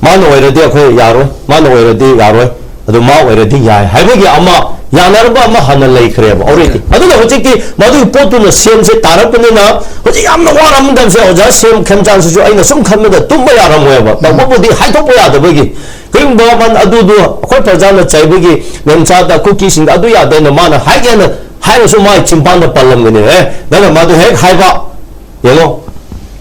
ꯃꯥꯅ ꯑꯣꯏꯔꯗꯤ ꯑꯩꯈꯣꯏ ꯌꯥꯔꯣꯏ, ꯃꯥꯅ ꯑꯣꯏꯔꯗꯤ ꯌꯥꯔꯣꯏ, ꯑꯗꯨ ꯃꯥ ꯑꯣꯏꯔꯗꯤ ꯌꯥꯏ ꯍꯥꯏꯕꯒꯤ ꯑꯃ ꯌꯥꯅꯔꯕ ꯑꯃ ꯍꯥꯟꯅ ꯂꯩꯈ꯭ꯔꯦꯕ already꯫ ꯑꯗꯨꯅ ꯍꯧꯖꯤꯛꯇꯤ ꯃꯗꯨꯒꯤ ꯄꯣꯠꯇꯨꯅ ꯁꯤ ꯑꯦꯝꯁꯦ ꯇꯥꯔꯛꯄꯅꯤꯅ ꯍꯧꯖꯤꯛ ꯌꯥꯝꯅ ꯋꯥꯔꯝꯗꯕꯁꯦ ꯑꯣꯖꯥ ꯁꯤ ꯑꯦꯝ ꯈꯦꯝꯆꯥꯟꯁꯤꯁꯨ ꯑꯩꯅ ꯁꯨꯝ ꯈꯟꯕꯗ ꯇꯨꯝꯕ ꯌꯥꯔꯝꯃꯣꯏꯕ꯫ ꯇꯧꯕꯕꯨꯗꯤ ꯍꯥꯏꯗꯣꯛꯄ ꯌꯥꯗꯕꯒꯤ꯫ ꯀꯔꯤꯒꯨꯝꯕ ꯃꯥꯅ ꯑꯗꯨꯗꯣ ꯑꯩꯈꯣꯏ ꯄ꯭ꯔꯖꯥꯅ ꯆꯩꯕꯒꯤ ꯂꯦꯝꯆꯥꯗ ꯀꯨꯀꯤꯁꯤꯡꯗ ꯑꯗꯨ ꯌꯥꯗꯦꯅ ꯃꯥꯅ ꯍꯥꯏꯒꯦꯅ ꯍꯥꯏꯔꯁꯨ ꯃꯥꯒꯤ ꯆꯤꯝꯄꯥꯟꯗ ꯄꯜꯂꯝꯒꯅꯤ꯫ ꯑꯦ, ꯅꯪꯅ ꯃꯥꯗꯨ ꯍꯦꯛ ꯍꯥꯏꯕ, ꯌꯦꯡꯉꯣ,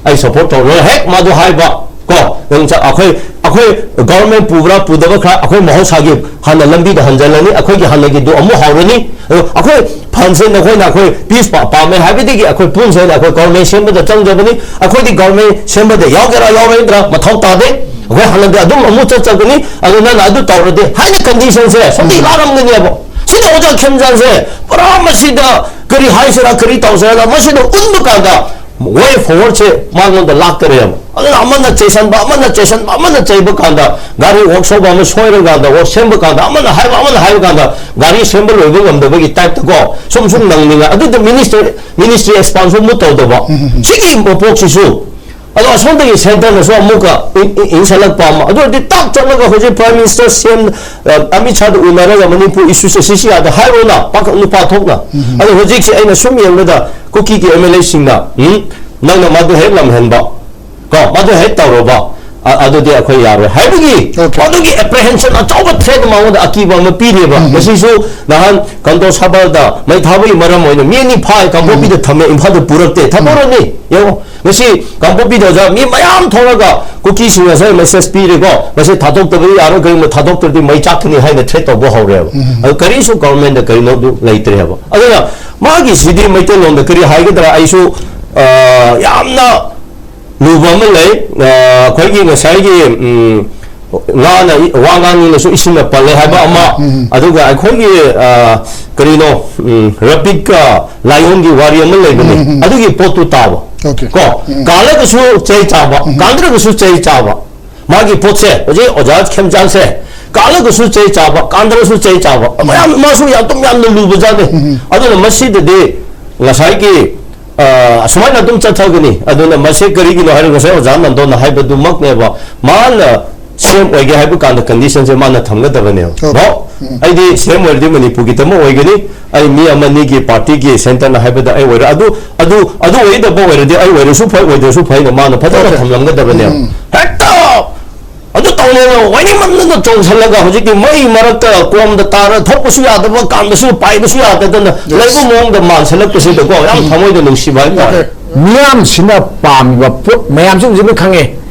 ꯑꯩ ꯁꯄꯣꯔꯠ ꯇꯧꯔꯣꯏ, ꯍꯦꯛ ꯃꯥꯗꯨ ꯍꯥꯏꯕ, ꯀꯣ, ꯅꯪ ꯆ-, ꯑꯩꯈꯣꯏ, ꯑꯩꯈꯣꯏ ꯒꯚꯔꯟꯃꯦꯟ ꯄꯨꯕ꯭ꯔꯥ ꯄꯨꯗꯕ ꯈꯔ ꯑꯩꯈꯣꯏ ꯃꯍꯧꯁꯥꯒꯤ ꯍꯥꯟꯅ ꯂꯝꯕꯤꯗ ꯍꯟꯖꯜꯂꯅꯤ, ꯑꯩꯈꯣꯏꯒꯤ ꯍꯥꯟꯅꯒꯤꯗꯨ ꯑꯃꯨꯛ ꯍꯧꯔꯅꯤ꯫ ꯑꯗꯣ ꯑꯩꯈꯣꯏ ꯐꯟꯁꯦ ꯅꯈꯣꯏꯅ ꯑꯩꯈꯣꯏ ꯄꯤꯁ ꯄꯥ-, ꯄꯥꯝꯃꯦ ꯍꯥꯏꯕꯗꯒꯤ ꯑꯩꯈꯣꯏ ꯄꯨꯟꯁꯦ ꯑꯩꯅ ꯑꯩꯈꯣꯏ ꯒꯚꯔꯟꯃꯦꯟ ꯁꯦꯝꯕꯗ ꯆꯪꯖꯕꯅꯤ꯫ ꯑꯩꯈꯣꯏꯗꯤ ꯒꯚꯔꯟꯃꯦꯟ ꯁꯦꯝꯕꯗ ꯌꯥꯎꯒꯦꯔꯥ ꯌꯥꯎꯔꯣꯏꯗ꯭ꯔꯥ ꯃꯊꯧ ꯇꯥꯗꯦ, ꯑꯩꯈꯣꯏ ꯍꯥꯟꯅꯗꯤ ꯑꯗꯨꯝ ꯑꯃꯨꯛ ꯆꯠꯆꯒꯅꯤ꯫ ꯑꯗꯨ ꯅꯪꯅ ꯑꯗꯨ ꯇꯧꯔꯗꯤ ꯍꯥꯏꯅ ꯀꯟꯗꯤꯁꯟꯁꯦ ꯁꯣꯝꯗ ꯂꯥꯛꯂꯝꯒꯅꯦꯕ꯫ ꯁꯤꯗ ꯑꯣꯖꯥ ꯈꯦꯝꯆꯥꯟꯁꯦ ꯄꯨꯔꯥ ꯃꯁꯤꯗ ꯀꯔꯤ ꯍꯥꯏꯁꯤꯔꯥ, ꯀꯔꯤ ꯇꯧꯁꯤꯔꯥ, ꯃꯁꯤꯗ ꯎꯟꯕ ꯀꯥꯟꯗ ꯋꯦ ꯐꯣꯔꯋꯥꯔꯗꯁꯦ ꯃꯉꯣꯟꯗ ꯂꯥꯛꯇꯔꯦꯕ꯫ ꯑꯗꯨꯅ ꯑꯃꯅ ꯆꯩꯁꯟꯕ, ꯑꯃꯅ ꯆꯩꯁꯟꯕ, ꯑꯃꯅ ꯆꯩꯕ ꯀꯥꯟꯗ, ꯒꯥꯔꯤ ꯋꯥꯔꯛꯁꯣꯞ ꯑꯃ ꯁꯣꯏꯔꯀꯥꯟꯗ, ꯋꯥꯔꯛ ꯁꯦꯝꯕ ꯀꯥꯟꯗ, ꯑꯃꯅ ꯍꯥꯏꯕ, ꯑꯃꯅ ꯍꯥꯏꯕ ꯀꯥꯟꯗ, ꯒꯥꯔꯤ ꯁꯦꯝꯕ ꯂꯣꯏꯕ ꯉꯝꯗꯕꯒꯤ ꯇꯥꯏꯞꯇꯀꯣ, ꯁꯨꯝ ꯁꯨꯝ ꯅꯪꯅꯤꯡꯉꯥꯏ꯫ ꯑꯗꯨꯗ ꯃꯤꯅꯤꯁꯇꯔ, ꯃꯤꯅꯤꯁꯇ꯭ꯔꯤ ꯑꯦꯛꯁꯄꯥꯟꯁꯟ ꯑꯃꯨꯛ ꯇꯧꯗꯕ꯫ ꯁꯤꯒꯤ ꯃꯄꯣꯛꯁꯤꯁꯨ ꯑꯗꯣ ꯑꯁꯣꯝꯗꯒꯤ ꯁꯦꯟꯇꯔꯅꯁꯨ ꯑꯃꯨꯛꯀ ꯏꯟ-, ꯏꯟ-, ꯏꯟꯁꯤꯜꯂꯛꯄ ꯑꯃ꯫ ꯑꯗꯨ ꯑꯣꯏꯔꯗꯤ ꯇꯥꯛ ꯆꯠꯂꯒ ꯍꯧꯖꯤꯛ ꯄ꯭ꯔꯥꯏꯝ ꯃꯤꯅꯤꯁꯇꯔ ꯁꯤ ꯑꯦꯝ, ꯑ, ꯑꯃꯤꯠ ꯁꯥꯗ ꯎꯅꯔꯒ ꯃꯅꯤꯄꯨꯔ ꯏꯁꯨꯁꯦ ꯁꯤꯁꯤ ꯌꯥꯗ ꯍꯥꯏꯔꯣꯅ ꯄꯥꯈꯪ ꯅꯨꯄꯥ ꯊꯣꯛꯅ꯫ ꯑꯗꯣ ꯍꯧꯖꯤꯛꯁꯤ ꯑꯩꯅ ꯁꯨꯝ ꯌꯦꯡꯕꯗ ꯀꯨꯀꯤꯒꯤ ꯑꯦꯝ ꯑꯦꯜ ꯑꯦꯁꯤꯡꯅ, ꯎꯝ, ꯅꯪꯅ ꯃꯗꯨ ꯍꯦꯛ ꯂꯝꯍꯦꯟꯕ, ꯀꯣ, ꯃꯗꯨ ꯍꯦꯛ ꯇꯧꯔꯕ, ꯑ-, ꯑꯗꯨꯗꯤ ꯑꯩꯈꯣꯏ ꯌꯥꯔꯣꯏ ꯍꯥꯏꯕꯒꯤ ꯑꯣꯀꯦ꯫ ꯃꯗꯨꯒꯤ ꯑꯦꯄ꯭ꯔꯤꯍꯦꯟꯁꯟ ꯑꯆꯧꯕ ꯊ꯭ꯔꯦꯠ ꯃꯉꯣꯟꯗ ꯑꯀꯤꯕ ꯑꯃ ꯄꯤꯔꯦꯕ꯫ ꯉꯁꯤꯁꯨ ꯅꯍꯥꯟ ꯀꯟꯗꯣ ꯁꯥꯕꯜꯗ ꯃꯩ ꯊꯥꯕꯒꯤ ꯃꯔꯝ ꯑꯣꯏꯅ ꯃꯤ ꯑꯅꯤ ꯐꯥꯏ, ꯀꯥꯡꯄꯣꯛꯄꯤꯗ ꯊꯝꯃꯦ, ꯏꯝꯐꯥꯜꯗ ꯄꯨꯔꯛꯇꯦ꯫ ꯊꯥꯗꯣꯔꯅꯤ꯫ ꯌꯦꯡꯉꯣ, ꯉꯁꯤ ꯀꯥꯡꯄꯣꯛꯄꯤꯗ ꯑꯣꯖꯥ ꯃꯤ ꯃꯌꯥꯝ ꯊꯣꯛꯂꯒ ꯀꯨꯀꯤꯁꯤꯡ ꯉꯁꯥꯏ ꯃꯦꯁꯦꯖ ꯄꯤꯔꯦꯀꯣ, ꯃꯁꯤ ꯊꯥꯗꯣꯛꯇꯕ ꯌꯥꯔꯣꯏ, ꯀꯔꯤꯒꯨꯝꯕ ꯊꯥꯗꯣꯛꯇ꯭ꯔꯗꯤ ꯃꯩ ꯆꯥꯛꯀꯅꯤ ꯍꯥꯏꯅ ꯊ꯭ꯔꯦꯠ ꯇꯧꯕ ꯍꯧꯔꯦꯕ꯫ ꯑꯗꯨ ꯀꯔꯤꯁꯨ ꯒꯚꯔꯟꯃꯦꯟꯗ ꯀꯔꯤꯅꯣ ꯑꯗꯨ ꯂꯩꯇ꯭ꯔꯦꯕ꯫ ꯑꯗꯨꯅ ꯃꯥꯒꯤꯁꯤꯗꯤ ꯃꯩꯇꯩꯂꯣꯟꯗ ꯀꯔꯤ ꯍꯥꯏꯒꯗ꯭ꯔꯥ, ꯑꯩꯁꯨ, ꯑ, ꯌꯥꯝꯅ ꯂꯨꯕ ꯑꯃ ꯂꯩ꯫ ꯑ, ꯑꯩꯈꯣꯏꯒꯤ ꯉꯁꯥꯏꯒꯤ, ꯎꯝ, ꯉꯥꯅ ꯏ-, ꯋꯥ ꯉꯥꯡꯉꯤꯅꯁꯨ ꯏꯁꯤꯡꯅ ꯄꯜꯂꯦ ꯍꯥꯏꯕ ꯑꯃ, ꯑꯗꯨꯒ ꯑꯩꯈꯣꯏꯒꯤ, ꯑ, ꯀꯔꯤꯅꯣ, ꯎꯝ, ꯔꯕꯤꯠꯀ ꯂꯥꯏꯑꯣꯟꯒꯤ ꯋꯥꯔꯤ ꯑꯃ ꯂꯩꯕꯅꯤ꯫ ꯑꯗꯨꯒꯤ ꯄꯣꯠꯇꯨ ꯇꯥꯕ꯫ ꯑꯣꯀꯦ꯫ ꯀꯣ, ꯀꯥꯜꯂꯒꯁꯨ ꯆꯩ ꯆꯥꯕ, ꯀꯥꯟꯗ꯭ꯔꯒꯁꯨ ꯆꯩ ꯆꯥꯕ꯫ ꯃꯥꯒꯤ ꯄꯣꯠꯁꯦ ꯍꯧꯖꯤꯛ ꯑꯣꯖꯥ ꯈꯦꯝꯆꯥꯟꯁꯦ ꯀꯥꯜꯂꯒꯁꯨ ꯆꯩ ꯆꯥꯕ, ꯀꯥꯟꯗ꯭ꯔꯁꯨ ꯆꯩ ꯆꯥꯕ꯫ ꯃꯌꯥꯝ, ꯃꯥꯁꯨ ꯌꯥꯝ ꯇꯨꯝ ꯌꯥꯝꯅ ꯂꯨꯕ ꯖꯥꯠꯅꯤ꯫ ꯑꯗꯨꯅ ꯃꯁꯤꯗꯗꯤ ꯉꯁꯥꯏꯒꯤ, ꯑ, ꯑꯁꯨꯃꯥꯏꯅ ꯑꯗꯨꯝ ꯆꯠꯊꯒꯅꯤ꯫ ꯑꯗꯨꯅ ꯃꯁꯤ ꯀꯔꯤꯒꯤꯅꯣ ꯍꯥꯏꯔꯒ ꯉꯁꯥꯏ ꯑꯣꯖꯥ ꯅꯟꯗꯣꯟꯅ ꯍꯥꯏꯕꯗꯨꯃꯛꯅꯦꯕ꯫ ꯃꯥꯅ ꯁꯤ ꯑꯦꯝ ꯑꯣꯏꯒꯦ ꯍꯥꯏꯕ ꯀꯥꯟꯗ ꯀꯟꯗꯤꯁꯟꯁꯦ ꯃꯥꯅ ꯊꯝꯒꯗꯕꯅꯦꯕ꯫ ꯑꯣꯀꯦ꯫ ꯅꯣ? ꯑꯩꯗꯤ ꯁꯤ ꯑꯦꯝ ꯑꯣꯏꯔꯗꯤ ꯃꯅꯤꯄꯨꯔꯒꯤꯗꯃꯛ ꯑꯣꯏꯒꯅꯤ꯫ ꯑꯩ ꯃꯤ ꯑꯃꯅꯤꯒꯤ ꯄꯥꯔꯇꯤꯒꯤ ꯁꯦꯟꯇꯔꯅ ꯍꯥꯏꯕꯗ ꯑꯩ ꯑꯣꯏꯔꯣꯏ꯫ ꯑꯗꯨ, ꯑꯗꯨ, ꯑꯗꯨ ꯑꯣꯏꯗꯕ ꯑꯣꯏꯔꯗꯤ ꯑꯩ ꯑꯣꯏꯔꯁꯨ ꯐꯩ, ꯑꯣꯏꯗ꯭ꯔꯁꯨ ꯐꯩꯅ ꯃꯥꯅ ꯐꯖꯅ ꯊꯝꯂꯝꯒꯗꯕꯅꯦꯕ꯫ ꯍꯦꯛꯇ ꯑꯗꯨ ꯇꯧꯅꯦꯅ ꯋꯥꯏꯅꯤꯡꯃꯟꯗꯅ ꯆꯣꯡꯁꯜꯂꯒ ꯍꯧꯖꯤꯛꯇꯤ ꯃꯩ ꯃꯔꯛꯇ ꯀꯣꯝꯗ ꯇꯥꯔ ꯊꯣꯛꯄꯁꯨ ꯌꯥꯗꯕ, ꯀꯥꯟꯕꯁꯨ ꯄꯥꯏꯕꯁꯨ ꯌꯥꯗꯗꯅ ꯂꯩꯕ ꯃꯑꯣꯡꯗ ꯃꯥꯟꯁꯜꯂꯛꯄꯁꯤꯗꯀꯣ ꯌꯥꯝ ꯊꯃꯣꯏꯗ ꯅꯨꯡꯁꯤꯕ ꯍꯥꯏꯇꯥꯔꯦ꯫ ꯃꯤꯌꯥꯝꯁꯤꯅ ꯄꯥꯝꯃꯤꯕ ꯄꯣꯠ ꯃꯌꯥꯝꯁꯤꯡꯁꯤ ꯂꯣꯏ ꯈꯪꯉꯦ꯫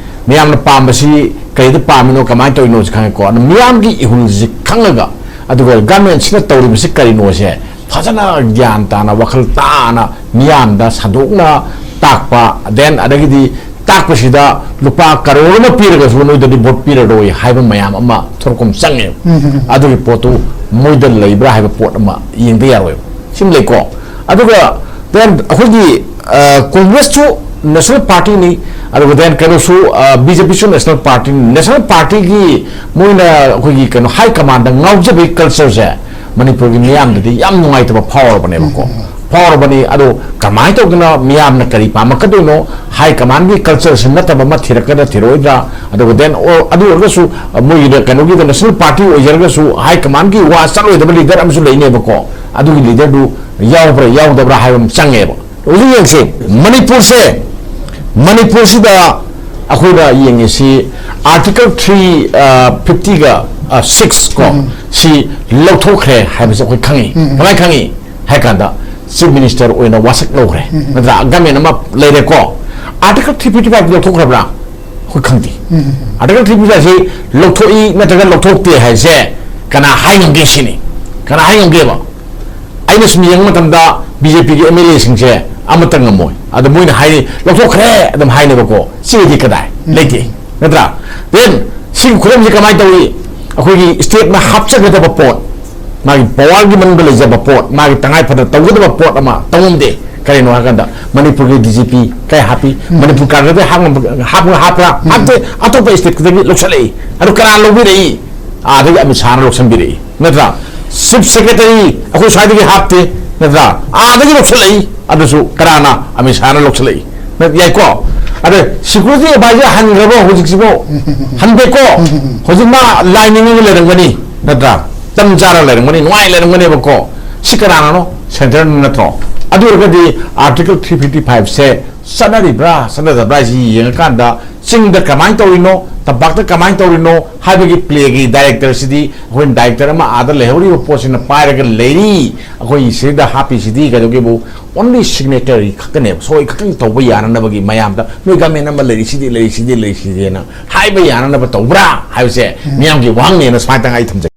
ꯃꯤꯌꯥꯝꯅ ꯄꯥꯝꯕꯁꯤ ꯀꯔꯤꯗ ꯄꯥꯝꯃꯤꯅꯣ, ꯀꯃꯥꯏꯅ ꯇꯧꯔꯤꯅꯣꯁꯤ ꯈꯪꯉꯦꯀꯣ꯫ ꯑꯗꯨ ꯃꯤꯌꯥꯝꯒꯤ ꯏꯍꯨꯜꯁꯤ ꯈꯪꯉꯒ, ꯑꯗꯨꯒ ꯒꯚꯔꯟꯃꯦꯟꯁꯤꯅ ꯇꯧꯔꯤꯕꯁꯤ ꯀꯔꯤꯅꯣꯁꯦ ꯐꯖꯅ ꯒ꯭ꯌꯥꯟ ꯇꯥꯅ, ꯋꯥꯈꯜ ꯇꯥꯅ ꯃꯤꯌꯥꯝꯗ ꯁꯟꯗꯣꯛꯅ ꯇꯥꯛꯄ, then ꯑꯗꯒꯤꯗꯤ ꯇꯥꯛꯄꯁꯤꯗ ꯂꯨꯄꯥ ꯀꯔꯣꯔ ꯑꯃ ꯄꯤꯔꯒꯁꯨ ꯅꯣꯏꯗꯗꯤ ꯚꯣꯠ ꯄꯤꯔꯔꯣꯏ ꯍꯥꯏꯕ ꯃꯌꯥꯝ ꯑꯃ ꯊꯣꯔꯛꯄ ꯑꯃ ꯆꯪꯉꯦꯕ꯫ ꯑꯗꯨꯒꯤ ꯄꯣꯠꯇꯨ ꯃꯣꯏꯗ ꯂꯩꯕ꯭ꯔꯥ ꯍꯥꯏꯕ ꯄꯣꯠ ꯑꯃ ꯌꯦꯡꯗ ꯌꯥꯔꯣꯏꯕ꯫ ꯁꯤꯃ ꯂꯩꯀꯣ꯫ ꯑꯗꯨꯒ then ꯑꯩꯈꯣꯏꯒꯤ, ꯑ, ꯀꯣꯡꯒ꯭ꯔꯦꯁꯁꯨ ꯅꯦꯁꯅꯦꯜ ꯄꯥꯔꯇꯤꯅꯤ, ꯑꯗꯨꯒ then ꯀꯩꯅꯣꯁꯨ, ꯑ, ꯕꯤ ꯖꯦ ꯄꯤꯁꯨ ꯅꯦꯁꯅꯦꯜ ꯄꯥꯔꯇꯤꯅꯤ꯫ ꯅꯦꯁꯅꯦꯜ ꯄꯥꯔꯇꯤꯒꯤ ꯃꯣꯏꯅ ꯑꯩꯈꯣꯏꯒꯤ ꯀꯩꯅꯣ ꯍꯥꯏ ꯀꯃꯥꯟꯗ ꯉꯥꯎꯖꯕꯒꯤ ꯀꯜꯆꯔꯁꯦ ꯃꯅꯤꯄꯨꯔꯒꯤ ꯃꯤꯌꯥꯝꯗꯗꯤ ꯌꯥꯝ ꯅꯨꯡꯉꯥꯏꯇꯕ ꯐꯥꯎꯔꯕꯅꯦꯕꯀꯣ꯫ ꯐꯥꯎꯔꯕꯅꯤ꯫ ꯑꯗꯣ ꯀꯃꯥꯏꯅ ꯇꯧꯗꯅ ꯃꯤꯌꯥꯝꯅ ꯀꯔꯤ ꯄꯥꯝꯃꯛꯀꯗꯣꯏꯅꯣ? ꯍꯥꯏ ꯀꯃꯥꯟꯒꯤ ꯀꯜꯆꯔꯁꯤ ꯅꯠꯇꯕ ꯑꯃ ꯊꯤꯔꯛꯀꯗ꯭ꯔꯥ ꯊꯤꯔꯛꯑꯣꯏꯗ꯭ꯔꯥ? ꯑꯗꯨꯒ then ꯑꯣ, ꯑꯗꯨ ꯑꯣꯏꯔꯒꯁꯨ, ꯑ, ꯃꯣꯏꯒꯤꯗ ꯀꯩꯅꯣꯒꯤꯗ ꯅꯦꯁꯅꯦꯜ ꯄꯥꯔꯇꯤ ꯑꯣꯏꯖꯔꯒꯁꯨ ꯍꯥꯏ ꯀꯃꯥꯟꯒꯤ ꯋꯥ ꯆꯠꯂꯣꯏꯗꯕ ꯂꯤꯗꯔ ꯑꯃꯁꯨ ꯂꯩꯅꯦꯕꯀꯣ꯫ ꯑꯗꯨꯒꯤ ꯂꯤꯗꯔꯗꯨ ꯌꯥꯎꯕ꯭ꯔꯥ ꯌꯥꯎꯗꯕ꯭ꯔꯥ ꯍꯥꯏꯕ ꯑꯃ ꯆꯪꯉꯦꯕ꯫ ꯍꯧꯖꯤꯛ ꯌꯦꯡꯁꯦ, ꯃꯅꯤꯄꯨꯔꯁꯦ, ꯃꯅꯤꯄꯨꯔꯁꯤꯗ ꯑꯩꯈꯣꯏꯅ ꯌꯦꯡꯉꯤꯁꯤ ꯑꯥꯔꯇꯤꯀꯜ ꯊ꯭ꯔꯤ ꯐꯤꯐꯇꯤꯒ ꯁꯤꯛꯁ ꯀꯣ, ꯁꯤ ꯂꯧꯊꯣꯛꯈ꯭ꯔꯦ ꯍꯥꯏꯕꯁꯦ ꯑꯩꯈꯣꯏ ꯈꯪꯉꯤ꯫ ꯀꯃꯥꯏꯅ ꯈꯪꯉꯤ ꯍꯥꯏ ꯀꯥꯟꯗ, ꯆꯤꯐ ꯃꯤꯅꯤꯁꯇꯔ ꯑꯣꯏꯅ ꯋꯥꯁꯛ ꯂꯧꯈ꯭ꯔꯦ, ꯅꯠꯇ꯭ꯔꯥ? ꯒꯃꯦꯟ ꯑꯃ ꯂꯩꯔꯦꯀꯣ꯫ ꯑꯥꯔꯇꯤꯀꯜ ꯊ꯭ꯔꯤ ꯐꯤꯐꯇꯤ ꯐꯥꯏꯚ ꯂꯧꯊꯣꯛꯈ꯭ꯔꯕ꯭ꯔꯥ? ꯑꯩꯈꯣꯏ ꯈꯪꯗꯦ꯫ ꯑꯥꯔꯇꯤꯀꯜ ꯊ꯭ꯔꯤ ꯐꯤꯐꯇꯤ ꯐꯥꯏꯚꯁꯤ ꯂꯧꯊꯣꯛꯏ ꯅꯠꯇ꯭ꯔꯒ ꯂꯧꯊꯣꯛꯇꯦ ꯍꯥꯏꯁꯦ ꯀꯅꯥ ꯍꯥꯏ ꯉꯝꯒꯦ ꯁꯤꯅꯤ꯫ ꯀꯅꯥ ꯍꯥꯏ ꯉꯝꯒꯦꯕ? ꯑꯩꯅ ꯁꯨꯝ ꯌꯦꯡꯕ ꯃꯇꯝꯗ ꯕꯤ ꯖꯦ ꯄꯤꯒꯤ ꯑꯦꯝ ꯑꯦꯜ ꯑꯦꯁꯤꯡꯁꯦ ꯑꯃꯠꯇ ꯉꯝꯃꯣꯏ꯫ ꯑꯗꯣ ꯃꯣꯏꯅ ꯍꯥꯏꯅꯤ, "ꯂꯧꯊꯣꯛꯈ꯭ꯔꯦ" ꯑꯗꯨꯝ ꯍꯥꯏꯅꯦꯕꯀꯣ꯫ ꯁꯤꯒꯤꯗꯤ ꯀꯗꯥꯏ? ꯂꯩꯇꯦ, ꯅꯠꯇ꯭ꯔꯥ? Then ꯁꯤꯒꯤ ꯈꯨꯗꯝꯁꯤ ꯀꯃꯥꯏꯅ ꯇꯧꯏ? ꯑꯩꯈꯣꯏꯒꯤ ꯁ꯭ꯇꯦꯠꯅ ꯍꯥꯞꯆꯒꯗꯕ ꯄꯣꯠ, ꯃꯥꯒꯤ ꯄꯋꯥꯔꯒꯤ ꯃꯅꯨꯡꯗ ꯂꯩꯖꯕ ꯄꯣꯠ, ꯃꯥꯒꯤ ꯇꯉꯥꯏ ꯐꯗꯅ ꯇꯧꯒꯗꯕ ꯄꯣꯠ ꯑꯃ ꯇꯧꯉꯝꯗꯦ꯫ ꯀꯔꯤꯅꯣ ꯍꯥꯏꯀꯥꯟꯗ, ꯃꯅꯤꯄꯨꯔꯒꯤ ꯗꯤ ꯖꯤ ꯄꯤ ꯀꯩ ꯍꯥꯞꯄꯤ? ꯃꯅꯤꯄꯨꯔ ꯀꯥꯔꯗꯗꯤ ꯍꯥꯞ-, ꯍꯥꯞ-, ꯍꯥꯞꯄ꯭ꯔꯥ? ꯍꯥꯞꯇꯦ꯫ ꯑꯇꯣꯞꯄ ꯁ꯭ꯇꯦꯠꯇꯒꯤ ꯂꯧꯁꯜꯂꯛꯏ꯫ ꯑꯗꯨ ꯀꯅꯥ ꯂꯧꯕꯤꯔꯛꯏ? ꯑꯥꯗꯒꯤ ꯑꯃꯤꯠ ꯁꯥꯍꯅ ꯂꯧꯁꯟꯕꯤꯔꯛꯏ, ꯅꯠꯇ꯭ꯔꯥ? ꯆꯤꯐ ꯁꯦꯀ꯭ꯔꯦꯇꯔꯤ ꯑꯩꯈꯣꯏ ꯁ꯭ꯋꯥꯏꯗꯒꯤ ꯍꯥꯞꯇꯦ, ꯅꯠꯇ꯭ꯔꯥ? ꯑꯥꯗꯒꯤ ꯂꯧꯁꯜꯂꯛꯏ꯫ ꯑꯗꯨꯁꯨ ꯀꯅꯥꯅ? ꯑꯃꯤꯠ ꯁꯥꯍꯅ ꯂꯧꯁꯜꯂꯛꯏ꯫ ꯅꯠ-, ꯌꯥꯏꯀꯣ? ꯑꯗ ꯁꯦꯀ꯭ꯌꯨꯔꯤꯇꯤ ꯑꯦꯗꯚꯥꯏꯖꯔ ꯍꯟꯈ꯭ꯔꯕꯣ ꯍꯧꯖꯤꯛꯁꯤꯕꯣ? ꯍꯟꯗꯦꯀꯣ? ꯍꯧꯖꯤꯛ ꯃꯥ ꯂꯥꯏ ꯅꯤꯡꯉꯒ ꯂꯩꯔꯝꯒꯅꯤ, ꯅꯠꯇ꯭ꯔꯥ? ꯇꯟ ꯆꯥꯔ ꯂꯩꯔꯝꯒꯅꯤ, ꯅꯨꯡꯉꯥꯏ ꯂꯩꯔꯝꯒꯅꯦꯕꯀꯣ꯫ ꯁꯤ ꯀꯅꯥꯅꯅꯣ? ꯁꯦꯟꯇꯔꯅ ꯅꯠꯇ꯭ꯔꯣ? ꯑꯗꯨ ꯑꯣꯏꯔꯒꯗꯤ ꯑꯥꯔꯇꯤꯀꯜ ꯊ꯭ꯔꯤ ꯐꯤꯐꯇꯤ ꯐꯥꯏꯚꯁꯦ ꯆꯠꯅꯔꯤꯕ꯭ꯔꯥ ꯆꯠꯅꯗꯕ꯭ꯔꯥ ꯍꯥꯏꯁꯤ ꯌꯦꯡꯉꯀꯥꯟꯗ, ꯆꯤꯡꯗ ꯀꯃꯥꯏꯅ ꯇꯧꯔꯤꯅꯣ, ꯇꯝꯄꯥꯛꯇ ꯀꯃꯥꯏꯅ ꯇꯧꯔꯤꯅꯣ ꯍꯥꯏꯕꯒꯤ ꯄ꯭ꯂꯦꯒꯤ ꯗꯥꯏꯔꯦꯛꯇꯔꯁꯤꯗꯤ ꯑꯩꯈꯣꯏꯅ ꯗꯥꯏꯔꯦꯛꯇꯔ ꯑꯃ ꯑꯥꯗ ꯂꯩꯍꯧꯔꯤꯕ ꯄꯣꯠꯁꯤꯅ ꯄꯥꯏꯔꯒ ꯂꯩꯔꯤ, ꯑꯩꯈꯣꯏ ꯁꯤꯗ ꯍꯥꯞꯄꯤꯁꯤꯗꯤ ꯀꯩꯗꯧꯒꯦꯕꯨ ꯑꯣꯟꯂꯤ ꯁꯤꯒꯅꯦꯆꯔꯤ ꯈꯛꯇꯅꯦꯕ, ꯁꯣꯏ ꯈꯛꯇꯪ ꯇꯧꯕ ꯌꯥꯅꯅꯕꯒꯤ, ꯃꯌꯥꯝꯗ ꯅꯣꯏ ꯒꯃꯦꯟ ꯑꯃ ꯂꯩꯔꯤꯁꯤꯗꯤ, ꯂꯩꯔꯤꯁꯤꯗꯤ, ꯂꯩꯔꯤꯁꯤꯗꯤꯅ ꯍꯥꯏꯕ ꯌꯥꯅꯅꯕ ꯇꯧꯕ꯭ꯔꯥ ꯍꯥꯏꯕꯁꯦ ꯃꯤꯌꯥꯝꯒꯤ ꯋꯥꯍꯪꯅꯦꯅ ꯁꯨꯃꯥꯏꯅ ꯑꯩ ꯊꯝꯖꯒꯦ꯫